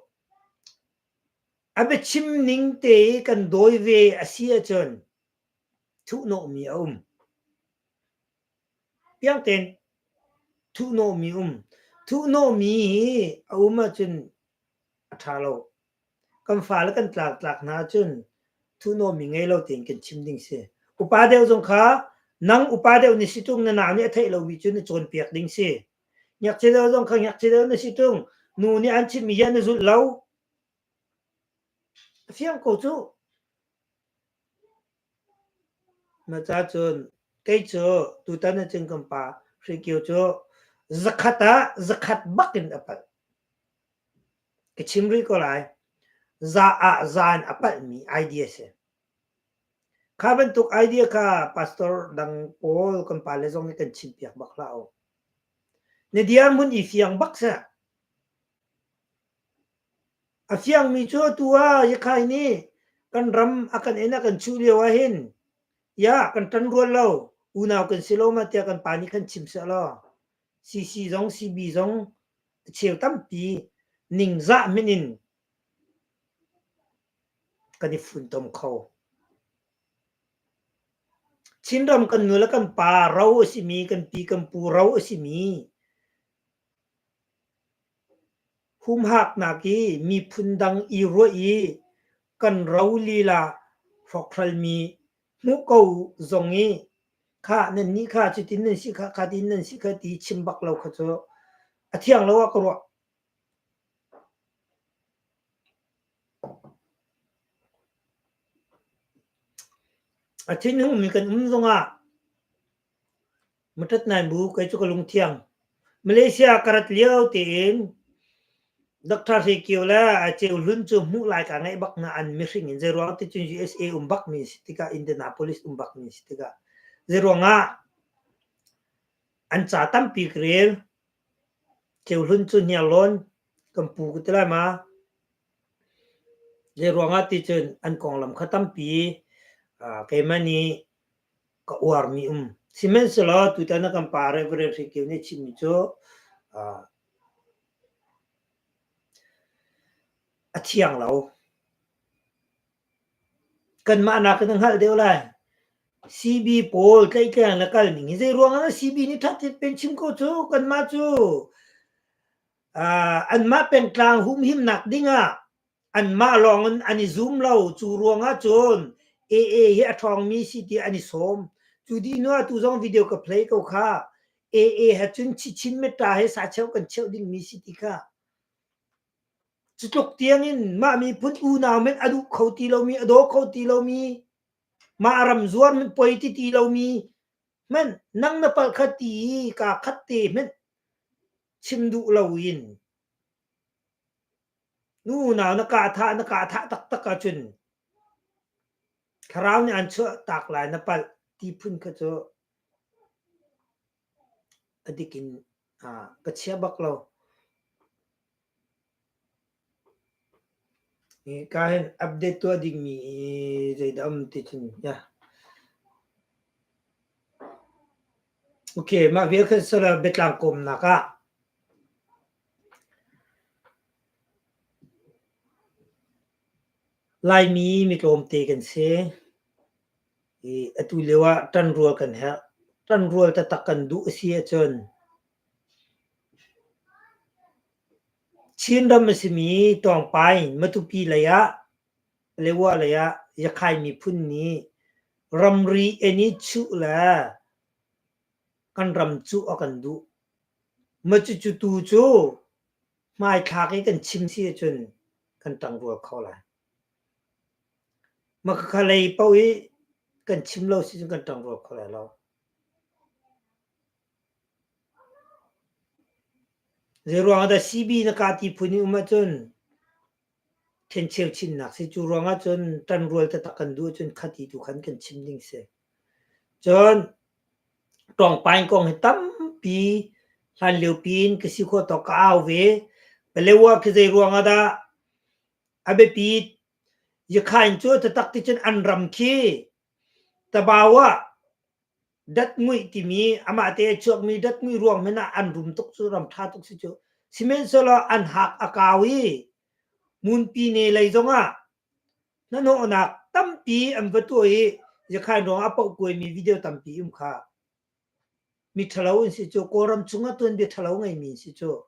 a biachim ning te i kan dawi ve a si ahcun thuhnawhmi a um. Piang tein thuhnawhmi um. Thuhnawhmi hi a um ahcun a ṭha lo. Kan fale kan tlangtlak hna ahcun thuhnawhmi ngei lo tein kan chim ding si. Upa deuh zong kha nang upa deuh na si ṭung na nau nih a theih lomi cu na cawnpiak ding si. Ngakchia deuh zong kha ngakchia deuh na si ṭung nu nih an chimmi hi na zulh lo. A fiang ko cuh. Mah ca cun kei cu tutan ahcun kan pa Hre Kio cu zakhat ah zakhat bak in a palh. Ka chim rih ko lai. Za ah za in a palhmi idea si. Kha bantuk idea kha pastor dang pawl kan pale zong nih kan chimpiak bak hlah u. Na dirhmun i fiang bak seh. A fiangmi cu atu ah Yakhai nih kan ram a kan en a kan chuh lio ahhin ya kan ṭan rual lo, unau kan si lo ma tiah kan pa nih khan chim seh law CC zong CB zong a cheu tampi ningzah min in kan i funtom kho. Chinram kan nu le kan pa ro a simi, kan pi kan pu ro a simi Humhaknak i miphun dang i ruah i kan ro lila hrawkhralmi hmuh ko zong i khah nannih kha cutin nan si kha khatin nan si kha ti chim bak lo kha cu a thiang lo ah ka ruah. A thinhungmi kan um zongah Maṭat nai bu kei cu ka lungthiang. Malaysia ka rat lio tein Dr. Hre Kio le Ceu Hlun cu hmuh lai kaa ngaih bak hna an mihring in zeiruang ti cun USA um bak mi si tikah Indianapolis um bak mi si tikah zeiruang ah an ca tampi ka rel. Ceu Hlun cu Hniarlawn kan pu ka ti lai ma. Zeiruang ah ti cun an konglam kha tampi keimah nih ka uarmi um. Sihmanhsehlaw tutan ah kan pa Reverend Hre Kio nih a chimmi cu a thiang lo. Kanmah nakin a hngalh deuh lai. CB pawl tlaihtleng le kal ning hi zei ruang ah CB nih ṭhat pen chim ko cu kanmah cu anmah pengtlang humhimnak ding ah Anmah lawng in an i zum lo. Cu ruangah cun AA hi a ṭhawngmi si tiah an i sawm. Cu dih hnu ah tu zong video ka play ko kha. AA he cun Chichin Metta he sacheu kan cheuh dingmi si ti kha. Cu tluk tiang in mah miphun unau men a duh kho ti lomi, a daw kho ti lomi, mah ram zuar men poi ti ti lomi hmanh nang na palh kha ti i kaa khat te hmanh chim duh loin Nu unau na kahthah na kahthah taktak ahcun thlarau nih an chuah tak lai na palh ti phun kha cu a dik in ka chia bak lo. Ka hin update tuah dingmi zeidah um ti cun ya. Okay, mah vial khan sala biatlang kawmnak ah Laimi mi tlawmte kan si i atu lio ah ṭanrual kan herh. Ṭanrual taktak kan duh a si ahcun Chinram a simi Tawngpai Matupi lei ah Lewa lei ah Yakhai miphun nih ramri en i chuh le kan ram cuh a kan duh. Macucu tu cu. Hmaithlak i kan chim si ahcun kan ṭangrual kho lai. Makhakha lei paoh i kan chim lo si cun kan ṭangrual kho lai lo. Zeiruang ah dah CB na ka ti phun i um ahcun ṭhencheu chinnak si. Cu ruang ahcun ṭanrual taktak kan duh ahcun khati tu khan kan chim ding si. Cun Tawngpaing kong hi tampi hlanlio piin ka si khawh tawk ka au ve. Palewa khi zei ruang ah dah a biapit? Yakhain cu taktak ti cun an ram khi Tabau ah datmuih timi amah te a chuakmi datmuih ruang hmanh ah an rum tuk cu ram ṭha tuk si cu. Sihmanhsehlaw an hak a kau i Munpine lei zongah hnahnawhnak tampi an va tuah i Yakhain ruangah a pohkuaimi video tampi um kha mi ṭhalo an si cu Kawlram chungah tuanbia ṭhalo ngeimi an si cu.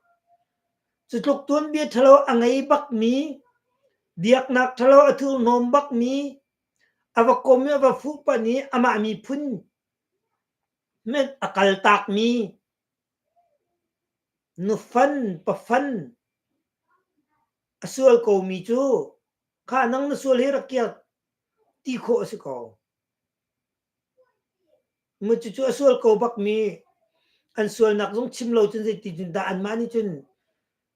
Cu tluk tuanbia ṭhalo a ngei bakmi biaknak ṭhalo a thurhnawm bakmi a va kom i a va fuhpanh i amah miphun hmanh a kaltakmi nufan pafan a sual komi cu kha nang na sual hi rak kiak ti khawh a si ko. Mu cucu a sual ko bakmi an sualnak zong chim lo cun zeitin dah anmah nih cun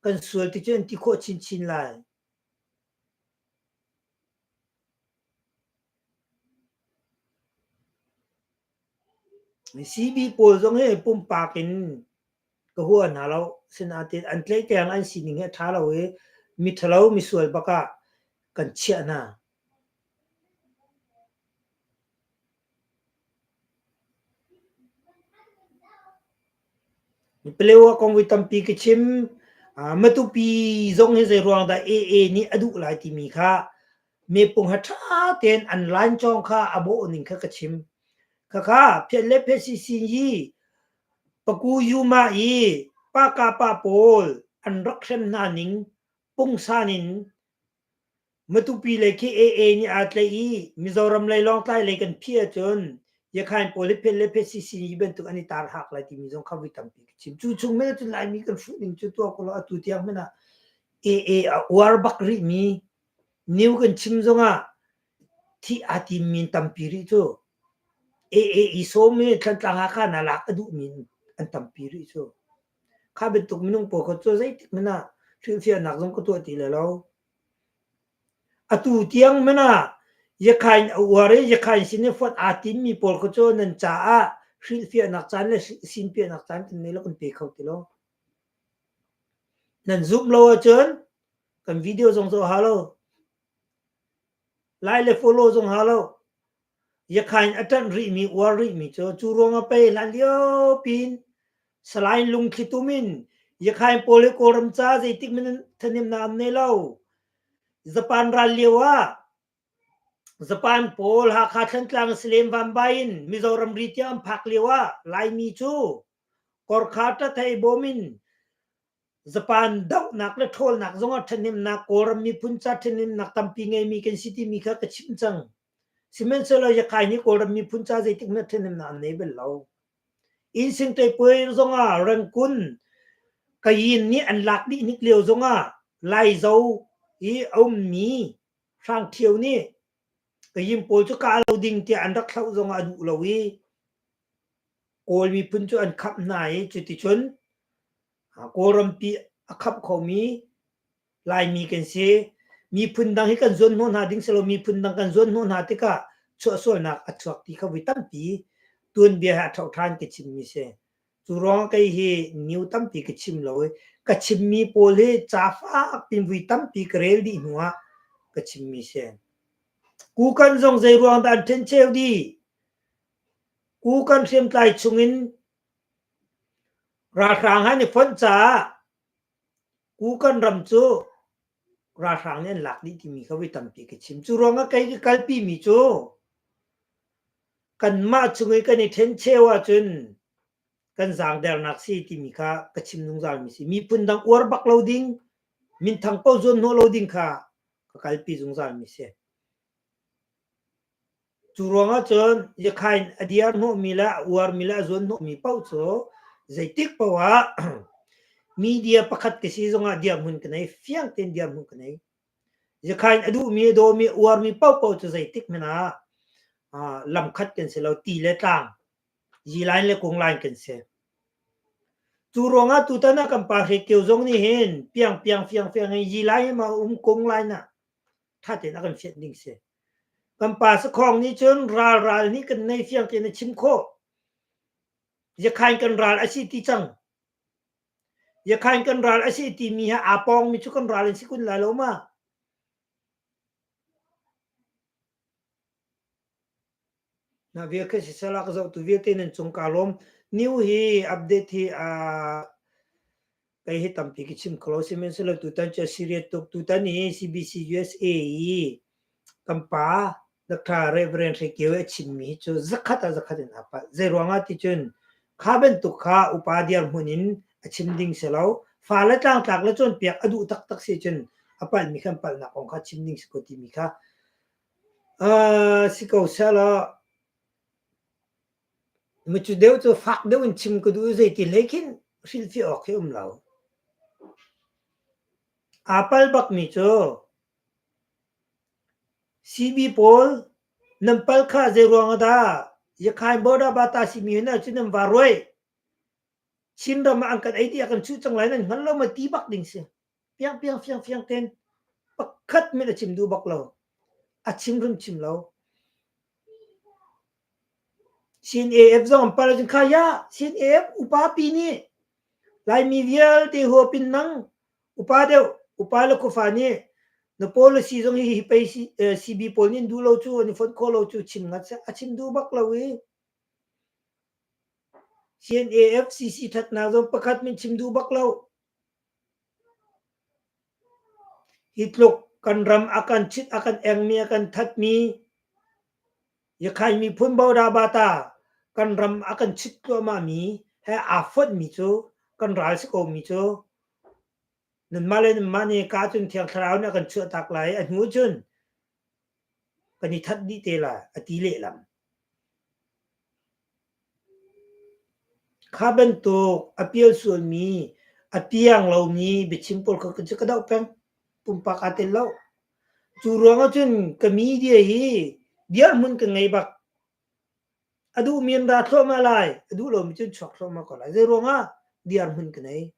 kan sual ti cu an ti khawh chinchin lai. CB pawl zong hi pumpak in ka hua hna lo. Sinain an tlaihtleng an sining hi a ṭha lo i miṭhalo misual bak ah kan chiah hna. Palewa kong voi tampi ka chim. Matupi zong hi zeiruang dah AA nih a duh lai timi kha mepung ha ṭha tein an lancawng kha a bawh ning kha ka chim. Khakha phiat le phiat sisin yi paku yuma i pa pawl an rak hrem hna ning pungsan in Matupi lei khi AA nih aa tlaih i Mizoram lei Lawngtlai lei kan phih ahcun Yakhain pawl hi phet le phet CC bantuk an i tar hak lai timi zong kha voi tampi ka chim. Cu chung men ahcun Laimi kan hruh ning cu tuah ko law atu tiang hmanh ah AA a uar bak rihmi new kan chim zongah thih aa timmi tampi rih cu. AA i sawm i Thlantlang Hakha hna lak a duhmi an tampi rih cu. Kha bantuk minung pawl kha cu zeitik hmanh ah hrilhfiahnak zong ka tuah ti lai lo. Atu tiang hmanh ah Yakhain a uar i Yakhain sin i fonh aa timmi pawl kha cu nan caah hrilhfiahnak caan le sinpiahnak caan kan nei lo, kan pe kho ti lo. Nan zumh lo ahcun kan video zong zoh hau lo. Lai le follow zong hau lo. Yakhain a ṭanh rihmi, uar rihmi cu cu ruangah pei hlan lio piin Salai lungthli tum in Yakhain pawl hi Kawlram ca zeitik hmanh in ṭhahnemnak an nei lo. Japan ral lio ah Japan pawl Hakha Thlantlang Salem Vanbai in Mizoram ri tiang an phak lio ah Laimi cu Korkha ṭathei bawm in Japan dohnak le ṭhawlnak zongah ṭhahnemnak Kawlram miphun ca ṭhahnemnak tampi ngeimi kan si timi kha ka chim cang. Sihmanhsehlaw Yakai nih Kawlram miphun ca zeitik hmanh ṭhahnemnak an nei bal lo. Inn puai zongah Rangoon Kayin nih an lak dih hnik lio zongah Laizo i a ummi Hrang Ṭhio nih Kayin pawl cu kah lo ding tiah an rak thlauh zongah a duh lo i Kawl miphun cu an khamh hna i cuticun Kawlrampi a khamh khomi Laimi kan si. Miphun dang hi kan zuanhnawh hna ding si lo. Miphun dang kan zuanhnawh hna tikah chuahsualnak a chuak ti kha voi tampi tuanbia he a ṭho ṭhan ka chimmi si. Cu ruangah kei hi new tampi ka chim lo i ka chimmi pawl hi ca fak tin vui tampi ka rel dih hnu ah ka chimmi si. Kukan zong zei ruang dah an ṭhencheu dih? Kukan hriamtlai chungin ralhrang han i fonh caah Kukan ram cu ralhrang nih an lak dih timi kha voi tampi ka chim. Cu ruangah kei ka kalpimi cu kanmah chung i kan i ṭhencheu ahcun kan zaangdernak si timi kha ka chim zungzalmi si. Miphun dang uar bak lo ding, minthang paoh zuan hnawh lo ding kha ka kalpi zungzalmi si. Cu ruangah cun Yakhain a diar hnawhmi le a uarmi le a zuan hnawhmi paoh cu zeitik paoh ah. Media pakhat ka si zongah dirhmun ka nei, fiang tein dirhmun ka nei. Yakhain a duhmi, a dawmi, a uarmi paohpaoh cu zeitik hmanh ah lam khat kan si lo, ti le tlang, yi-line le kung-line kan si. Cu ruangah tutan ah kan pa Hre Kio zong nih hin piang piang fiang fiang in yi-line ma um kung-line ah ṭha tein a kan fianh ding si. Kan pa Sakhong nih cun ral ral nih kan nei fiang tein a chim khawh. Yakhain kan ral a si ti cang. Yakhain kan ral a si timi he aa pawngmi cu kan ral an si kun lai lo ma? Na vial khi sisala ka zoh tu vialte nan cung ka lawm. New hi update hi uh, kei hi tampi ka chim kho lo sihmanhsehlaw tutan cu a serious tuk. Tutan hi CBC USA i kan pa Dr. Reverend Hre Kio i a chimmi hi cu zakhat ah zakhat in aa palh. Zei ruangah ti cun kha bantuk kha upa dirhmun in a chim ding si lo. Fale tlangtlak le cawnpiak a duh taktak si cun a palhmi khan palhnak kong kha chim ding si ko timi kha uh, si ko sehlaw micu deuh cu fak deuh in chim ka duh i zeiti hlei khin hrilhfiah awk hi um lo. Aa pal bakmi cu CB pawl nan pal kha zeiruang ah dah Yakhain border bata simi hna cu nan va ruai? Chinram ah an kan ei dih a kan chuh cang lai nan hngal lo ma ti bak ding si. Piang piang fiang fiang ten pakhat min a chim duh bak lo. A chim hrim chim lo. CNAF zong an pal ahcun kha ya CNAF upa pi nih Laimi vialte huapin nang upa deuh upa le khuafa nih na policy zong hi hi pei CB pawl nih an duh lo cu an i fonh khawh lo cu chim ngat seh a chim duh bak lo i CNAF CC thatnak zong pakhat min chim duh bak lo. Hi tluk kan ram a kan chit a kan engmi a kan thatmi Yakhai miphun Bodabata kan ram a kan chit tluahmahmi he aa fonhmi cu kan ral si komi cu nanmah le nanmah nih ka cun Thiang Thlarau nih a kan chuahtak lai a hnu cun kan i that dih te lai a ti lehlam. Kha bantuk a pial sualmi, a piang lomi biachim pawl kha cu ka doh peng. Pumpak aa tel lo. Cu ruangah cun ka media hi dirhmun ka ngei bak. A duhmi an ra thluahmah lai, a duh lomi cu an chuak thluahmah ko lai. Zei ruangah dirhmun ka nei.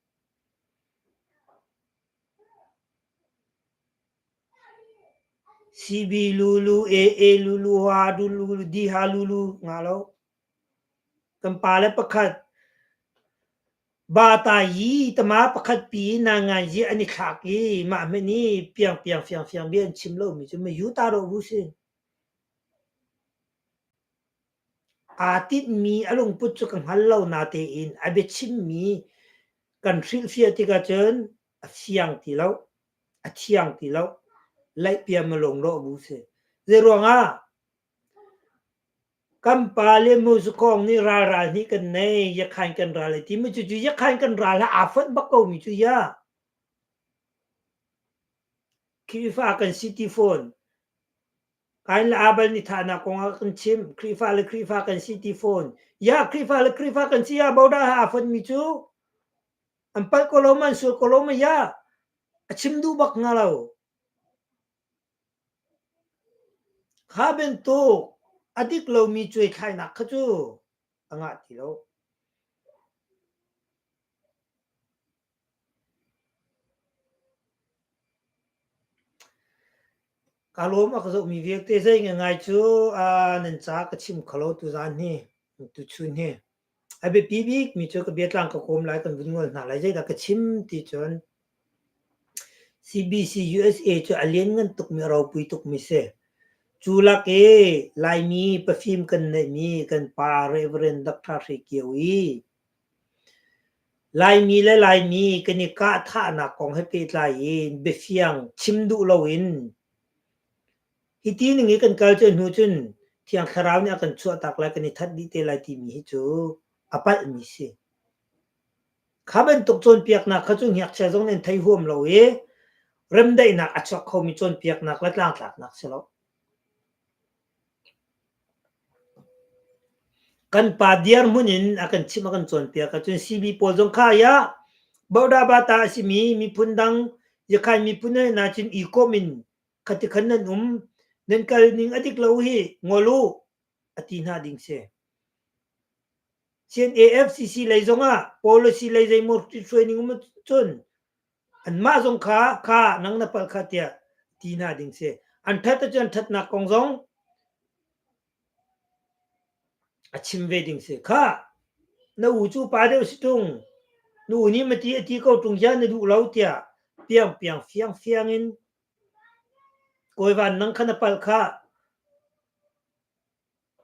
CB lulu, AA lulu, ha lulu, D ha lulu nga lo. Kan pale pakhat Bata yi tama pakhat pi na ngai zi an i thlak i mah hmanh i piang piang fiang fiang bia an chim lomi cu ma yu ta ro bu si. Aa tinhmi a lungput cu ka hngal lo natein a biachimmi kan hrilhfiah tikah cun a fiang ti lo, a thiang ti lo. Laihpiam a lungrawh bu si. Zeiruangah kan pa le muzukhawng nih ral ral hnih kan nei, yakhain kan ral ai timi cucu yakhain kan ral ha aa fonh bak komi cu ya. Khrihfa kan si ti fawn. Kain le Abel nih thahnak kong ah kan chim. Khrihfa le Khrihfa kan si ti fawn. Ya Khrihfa le Khrihfa kan si ya boda ha aa fonmi cu an palh ko lo ma an sual ko lo ma ya a chim duh bak hnga lo. Kha bantuk a dik lomi cuaithlainak kha cu a ngah ti lo. Ka lawm a ka zohmi vialte zei ngai cu nan ca ka chim kho lo tuzaan hi tuchun hi. A biapi bikmi cu ka biatlang ka kawm lai kan vun ngol hna lai zeidah ka chim ti cun CBC USA cu a lianngan tukmi a ropui tukmi si. Cu lak i Laimi pafim kan neihmi kan pa Reverend Dr. Hre Kio i Laimi le Laimi kan i kahthahnak kong he pehtlai in biafiang chim duh loin hiti ning i kan kal cu hnu cun Thiang Thlarau nih a kan chuahtak lai kan i that dih te lai timi hi cu a palhmi si. Kha bantuk cawnpiaknak kha cu ngakchia zong nih an thei huam lo i remdaihnak a chuak khomi cawnpiaknak le tlangtlaknak si lo. Kan pa dirhmun in a kan chimh a kan cawnpiak ahcun CB pawl zong kha ya. Bodabata a simi miphun dang Yakhai miphun he hna cun i kom in khati khan nan um, nan kal ning a dik lo hi ngol u a ti hna ding si. CNAFCC lei zongah policy lei zeimaw hruai ning um cun anmah zong kha kha nang na palh kha tiah ti hna ding si. An ṭhat ahcun an ṭhatnak kong zong A chim ve ding si. Khah! Na u cu pa deuh si ṭung. Na u nih mati a ti ko ṭung hian na duh lo tiah piangpiang fiangfiang in Kawi Van nang kha na palh khah.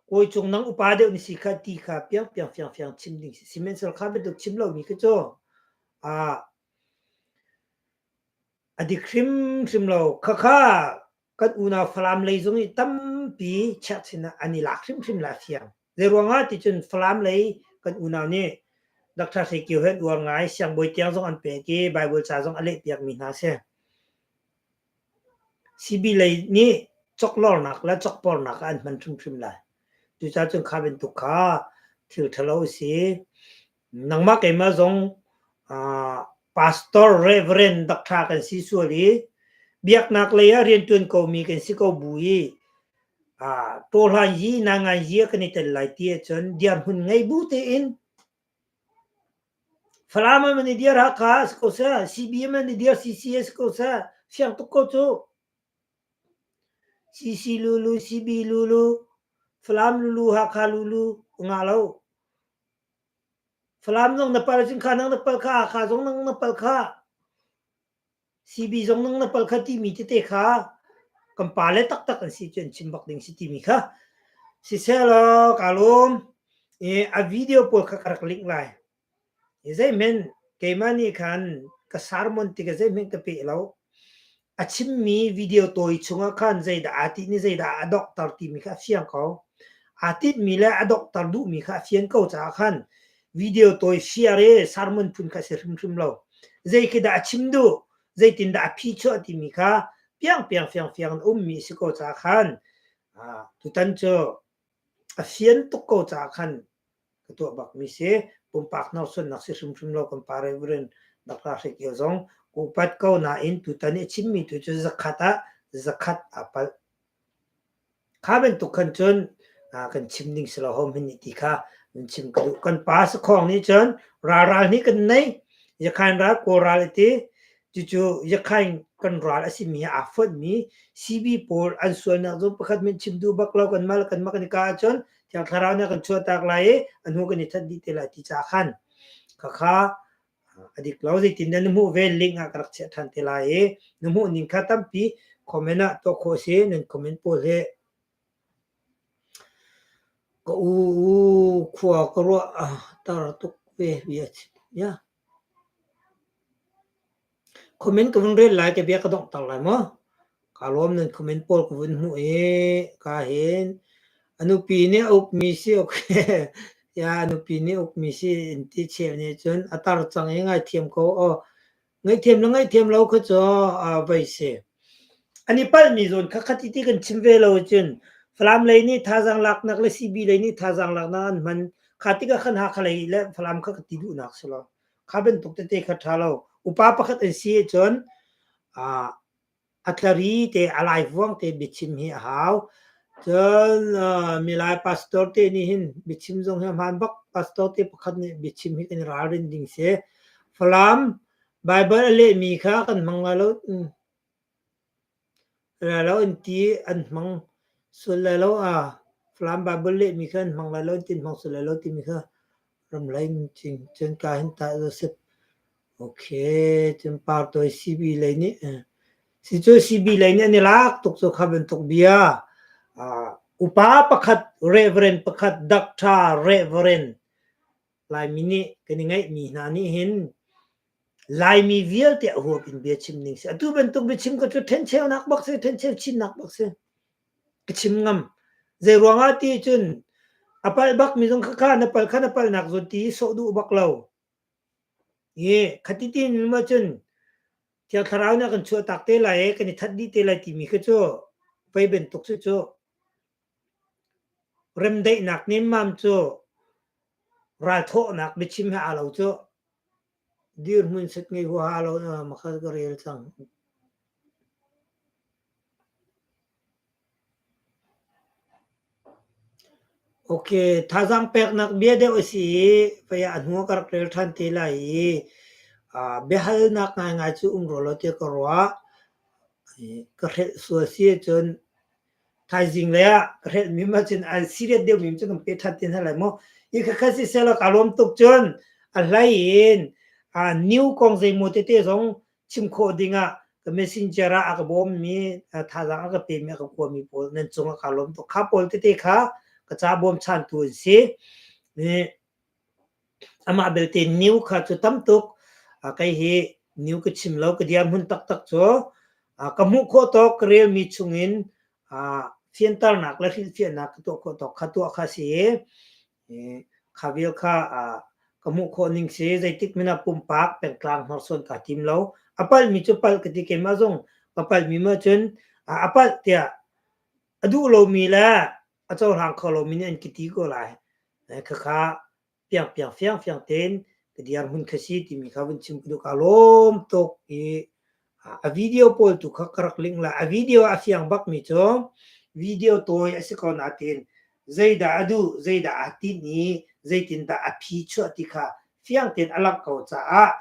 Kawi Cung nang upa deuh na si kha ti kha piangpiang fiangfiang chim ding si. Sihmanhsehlaw kha bantuk chim lomi khi cu ah a dik hrimhrim lo. Khakha kan unau Falam lei zong i tampi chiahchin ah an i lak hrimhrim la fiang. Zeiruangah ti cun Falam lei kan unau nih Dr. Hre Kio he an uar ngai, siangbawi tiang zong an pek i Bible ca zong a lehpiak mi hna si. CB lei nih chawklornak le chawkpornak ah an hman hrimhrim lai. Cucaah cun kha bantuk kha thil ṭhalo a si. Nangmah keimah zong pastor, reverend, doctor kan si sual i biaknak lei ah rianṭuan komi kan si ko bu i tawhlan yi nangan yi kan i tel lai ti ahcun dirhmun ngei bu tein Falam ah man i dir Hakha a si ko seh, CB man i dir CC a si ko seh, siang tuk ko cu. CC lulu, CB lulu, Falam lulu, Hakha lulu, ngah lo. Falam zong na pal cun kha nang na pal kha, Hakha zong nang na pal kha. CB zong nang na pal kha timi tete kha kan pale taktak an si cu an chim bak ding si timi kha. Siseh law ka lawm. I a video pawl kha ka rak link lai. I zeihmanh keimah nih khan ka sermon tikah zeihmanh ka peh lo. A chimmi video tawi chungah khan zeidah aa tinh i zeidah a donghter timi kha a fiang ko. Aa tinhmi le a donghter duhmi kha a fian ko caah khan video tawi share i sermon phun kha a si hrimhrim lo. Zei khi dah a chim duh, zeitindah a phi chuah timi kha piangpiang fiangfiang in a ummi a si ko caah khan tutan cu a fian tuk ko caah khan ka tuah bakmi si. Pumpak hnorsuannak si hrimhrim lo kan pa Reverend Dr. Hre Kio zong ka upat ko nain tutan i a chimmi tu cu zakhat ah zakhat aa palh. Kha bantuk khan cun kan chim ding si lo ho hmanh nih ti kha nan chim ka duh. Kan pa sakhawng nih cun ralral nih kan nei. Yakhain ral Kawl ral a ti. Cucu Yakhain kan ral a simi he aa fonhmi CB pawl an sualnak zong pakhat hmanh chim duh bak lo kanmah le kanmah kan i kah ahcun Thiang Thlarau nih a kan chuahtak lai i a hnu kan i that dih te lai ti caah khan khakha a dik lo zeitin dah na hmuh ve link ah ka rak chiah ṭhan te lai i na hmuh ning kha tampi comment ah tuah khawh a si nan comment pawl hi ka u khua ka ruah tar tuk ve bia chim ya Comment ka vun rel lai ka bia ka donghter lai maw? Kaa lawm nan comment pawl ka vun hmuh i ka hin a nupi nih a ukmi si okay. Ya a nupi nih ukmi si in ti cheu nih cun a tar cang i ngaithiam ko aw. Ngaihthiam le ngaihthiam lo kha cu vei si. An i palhmi zawn kha khati ti kan chim ve lo cun Falam lei nih thazaang laknak le CB lei nih thazaang laknak an hman. Kha tikah khan Hakha lei le Falam kha ka ti duhnak si lo. Kha bantuk tete kha ṭha lo. Upa pakhat an si ahcun a tlari te a laivuang te biachim hi a hau. Cun milai pastor te nih hin biachim zong hi a hmaan bak. Pastor te pakhat nih biachim hi kan i ralrin ding si. Falam Baibal a lehmi kha kan hmang lai lo. Lai lo an ti an hmang sual lai lo. Falam Baibal lehmi kha an hmang lai lo an ti an hmang sual lai lo timi kha ramlai cun ka hin tah Joseph Okay, cun partawi CB lei nih si cu CB lei nih an i lak tuk cu kha bantuk bia. Upa pakhat, Reverend pakhat, Doctor Reverend Laimi nih kan i ngeihmi hna nih hin Laimi vialte a huap in bia chim ning si. Atu bantuk biachim ka cu ṭhencheunak bak si, ṭhencheu chinnak bak si. Ka chim ngam. Zei ruangah ti cun a palh bak mi zong kha kha na palh kha na palhnak zawn ti sawh duh bak lo. I khati ti in ma cun Thiang Thlarau nih a kan chuahtak te lai i kan i that dih te lai timi kha cu pei bantuk cu cu remdaihnak nemmam cu ralthawhnak biachim he aa lo cu. Dirhmun set ngei huaha lo na makha ka rel cang. Ok, thazaang peknak bia deuh a si i vei ah a hnu ah ka rak rel ṭhan te lai i biahalnak ngaingai cu um rua lo tiah ka ruah. Ka hrelh sual si ahcun thaizing lei ah ka hrelhmi ma cun a serious deuhmi cu kan pe ṭhan te hna lai mu. Hi khakha siseh ka lawm tuk cun a hlei in new kong zeimaw tete zong chim khawh dingah ka messenger ah a ka bawmmi thazaang a ka pemi a ka kuami pawl nan cungah kaa lawm tuk. Kha pawl tete kha ka ca bawmchantu an si. Amah belte new kha cu tam tuk kei hi new ka chim lo ka dirhmun taktak cu ka hmuh khawh tawk ka relmi chungin fianternak le hrilhfiahnak ka tuah khawh tawk kha tuah kha si i kha vial kha ka hmuh khawh ning si zeitik hmanh ah pumpak pengtlang hnorsuan kaa tim lo. A palhmi cu palh ka ti keimah zong ka palhmi ma cun a palh tiah a duh lomi le a cohlang kho lomi nih an ka ti ko lai. Khakha piangpiang fiangfiang tein ka dirhmun kha si timi kha vun chim ka duh. Kaa lawm tuk i a video pawl tu kha ka rak link lai. A video a fiang bakmi cu video tawi a si ko nain zeidah a duh, zeidah aa tinh i zeitindah a phi chuah ti kha fiang tein a langh ko caah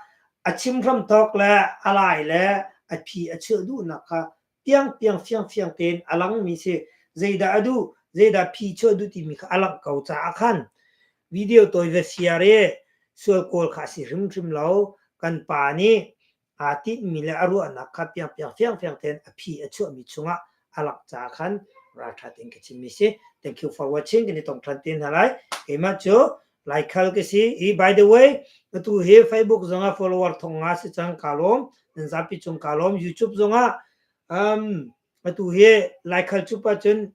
a chim hramthawk le a lai le a phi a chuah duhnak kha piangpiang fiangfiang tein a langmi si. Zeidah a duh, zeidah phi chuah duh timi kha a langh ko caah khan video tawi va share i sual kawl kha a si hrimhrim lo. Kan pa nih aa tinhmi le a ruahnak kha piangpiang fiangfiang tein a phi a chuahmi chungah a langh caah khan ralṭha tein ka chimmi si. Thank you for watching. Kan i tong ṭhan te hna lai. Keimah cu Laikhal ka si. I by the way, atu hi Facebook zongah follower thong nga si cang ka lawm. Nan zapi cung ka lawm. YouTube zongah um, atu hi Laikhal cup ahcun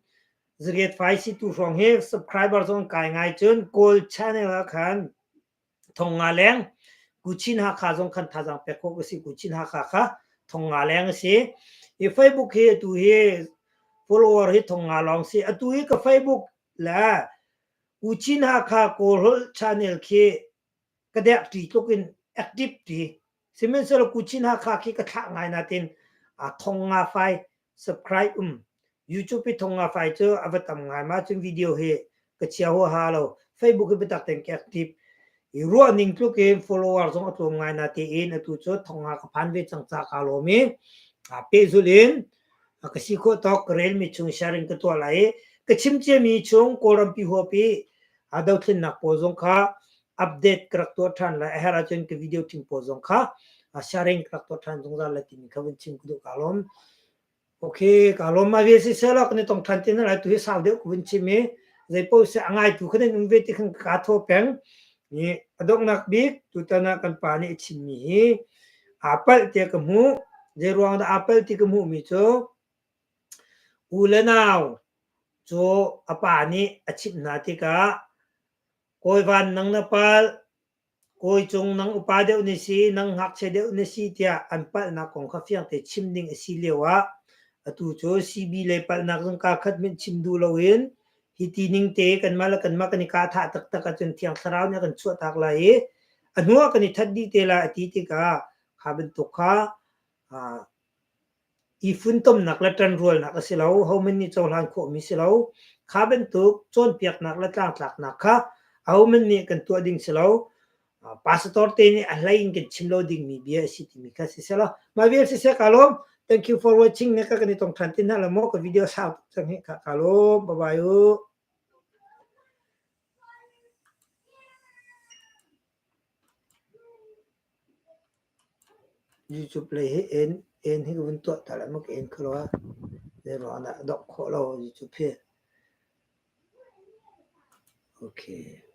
zariat fai si tu hrawng hi subscriber zong kai ngai cun Kawl channel ah khan thong nga leng Kuchin Hakha zong khan thazaang pek khawh ka si. Kuchin Hakha kha thong nga leng a si. I Facebook hi atu hi follower hi thong nga lawng si. Atu hi ka Facebook le Kuchin Hakha Kawlholh channel khi ka dek ṭi tluk in active ṭi. Sihmanhsehlaw Kuchin Hakha khi ka thlah ngai natin a thong nga fai subscribe um. YouTube i thong nga fai cu a va tam ngai ma cun video hi ka chia huaha lo. Facebook hi biatak tein ka active. I ruah ning tluk in follower zong a tlawm ngai na tein atu cu thong nga ka phan ve cang ca ka lawm i pehzulh in ka si khawh tawk ka relmi chung sharing ka tuah lai i ka chim ciami chung Kawlrampi huap i dothlennak pawl zong kha update ka rak tuah ṭhan lai. A herh ahcun ka video ṭhing pawl zong kha sharing ka rak tuah ṭhan zungzal lai timi kha vun chim ka duh ka lawm. Okay, ka lawm ma ve si selaw kan i tong ṭhan ti na lai tu hi sau deuh ka vun chim i zeipaoh seh a ngaitu kha nan um ve ti khan ka thaw peng. Ni a donghnak bik tutan ah kan pa nih a chimmi hi aa palh tiah ka hmuh. Zei ruang dah aa palh ti ka hmuhmi cu u le nau cu a pa nih a chimh hna tikah kawi van nang na palh, kawi cung nang upa deuh na si, nang ngakchia deuh na si tiah an palhnak kong kha fiangte chim ding a si lio ah atu cu CB lei palhnak zong kaa khat hmanh chim duh loin Hi ti ning te kanmah le kanmah kan i kahthah taktak ahcun Thiang Thlarau nih a kan chuahtak lai i a hnu ah kan i that dih te lai a ti tikah kha bantuk kha i funtomnak le ṭanrualnak a si lo, hohmanh nih cohlan khawhmi si lo. Kha bantuk cawnpiaknak le tlangtlaknak kha ahohmanh nih kan tuah ding si lo. Pastor te nih a hlei in kan chim lo dingmi bia a si timi kha si selaw mah vial siseh ka lawm. Thank you for watching. Ne ka kan i tong ṭhan ti hna la maw ka video sau tuk cang hi ka ka lawm. Bye bye u. YouTube lei hi en en hi ka vun tuah ta lai maw ka en kho lo a. Zei ruang dah dok khawh lo YouTube hi. Okay.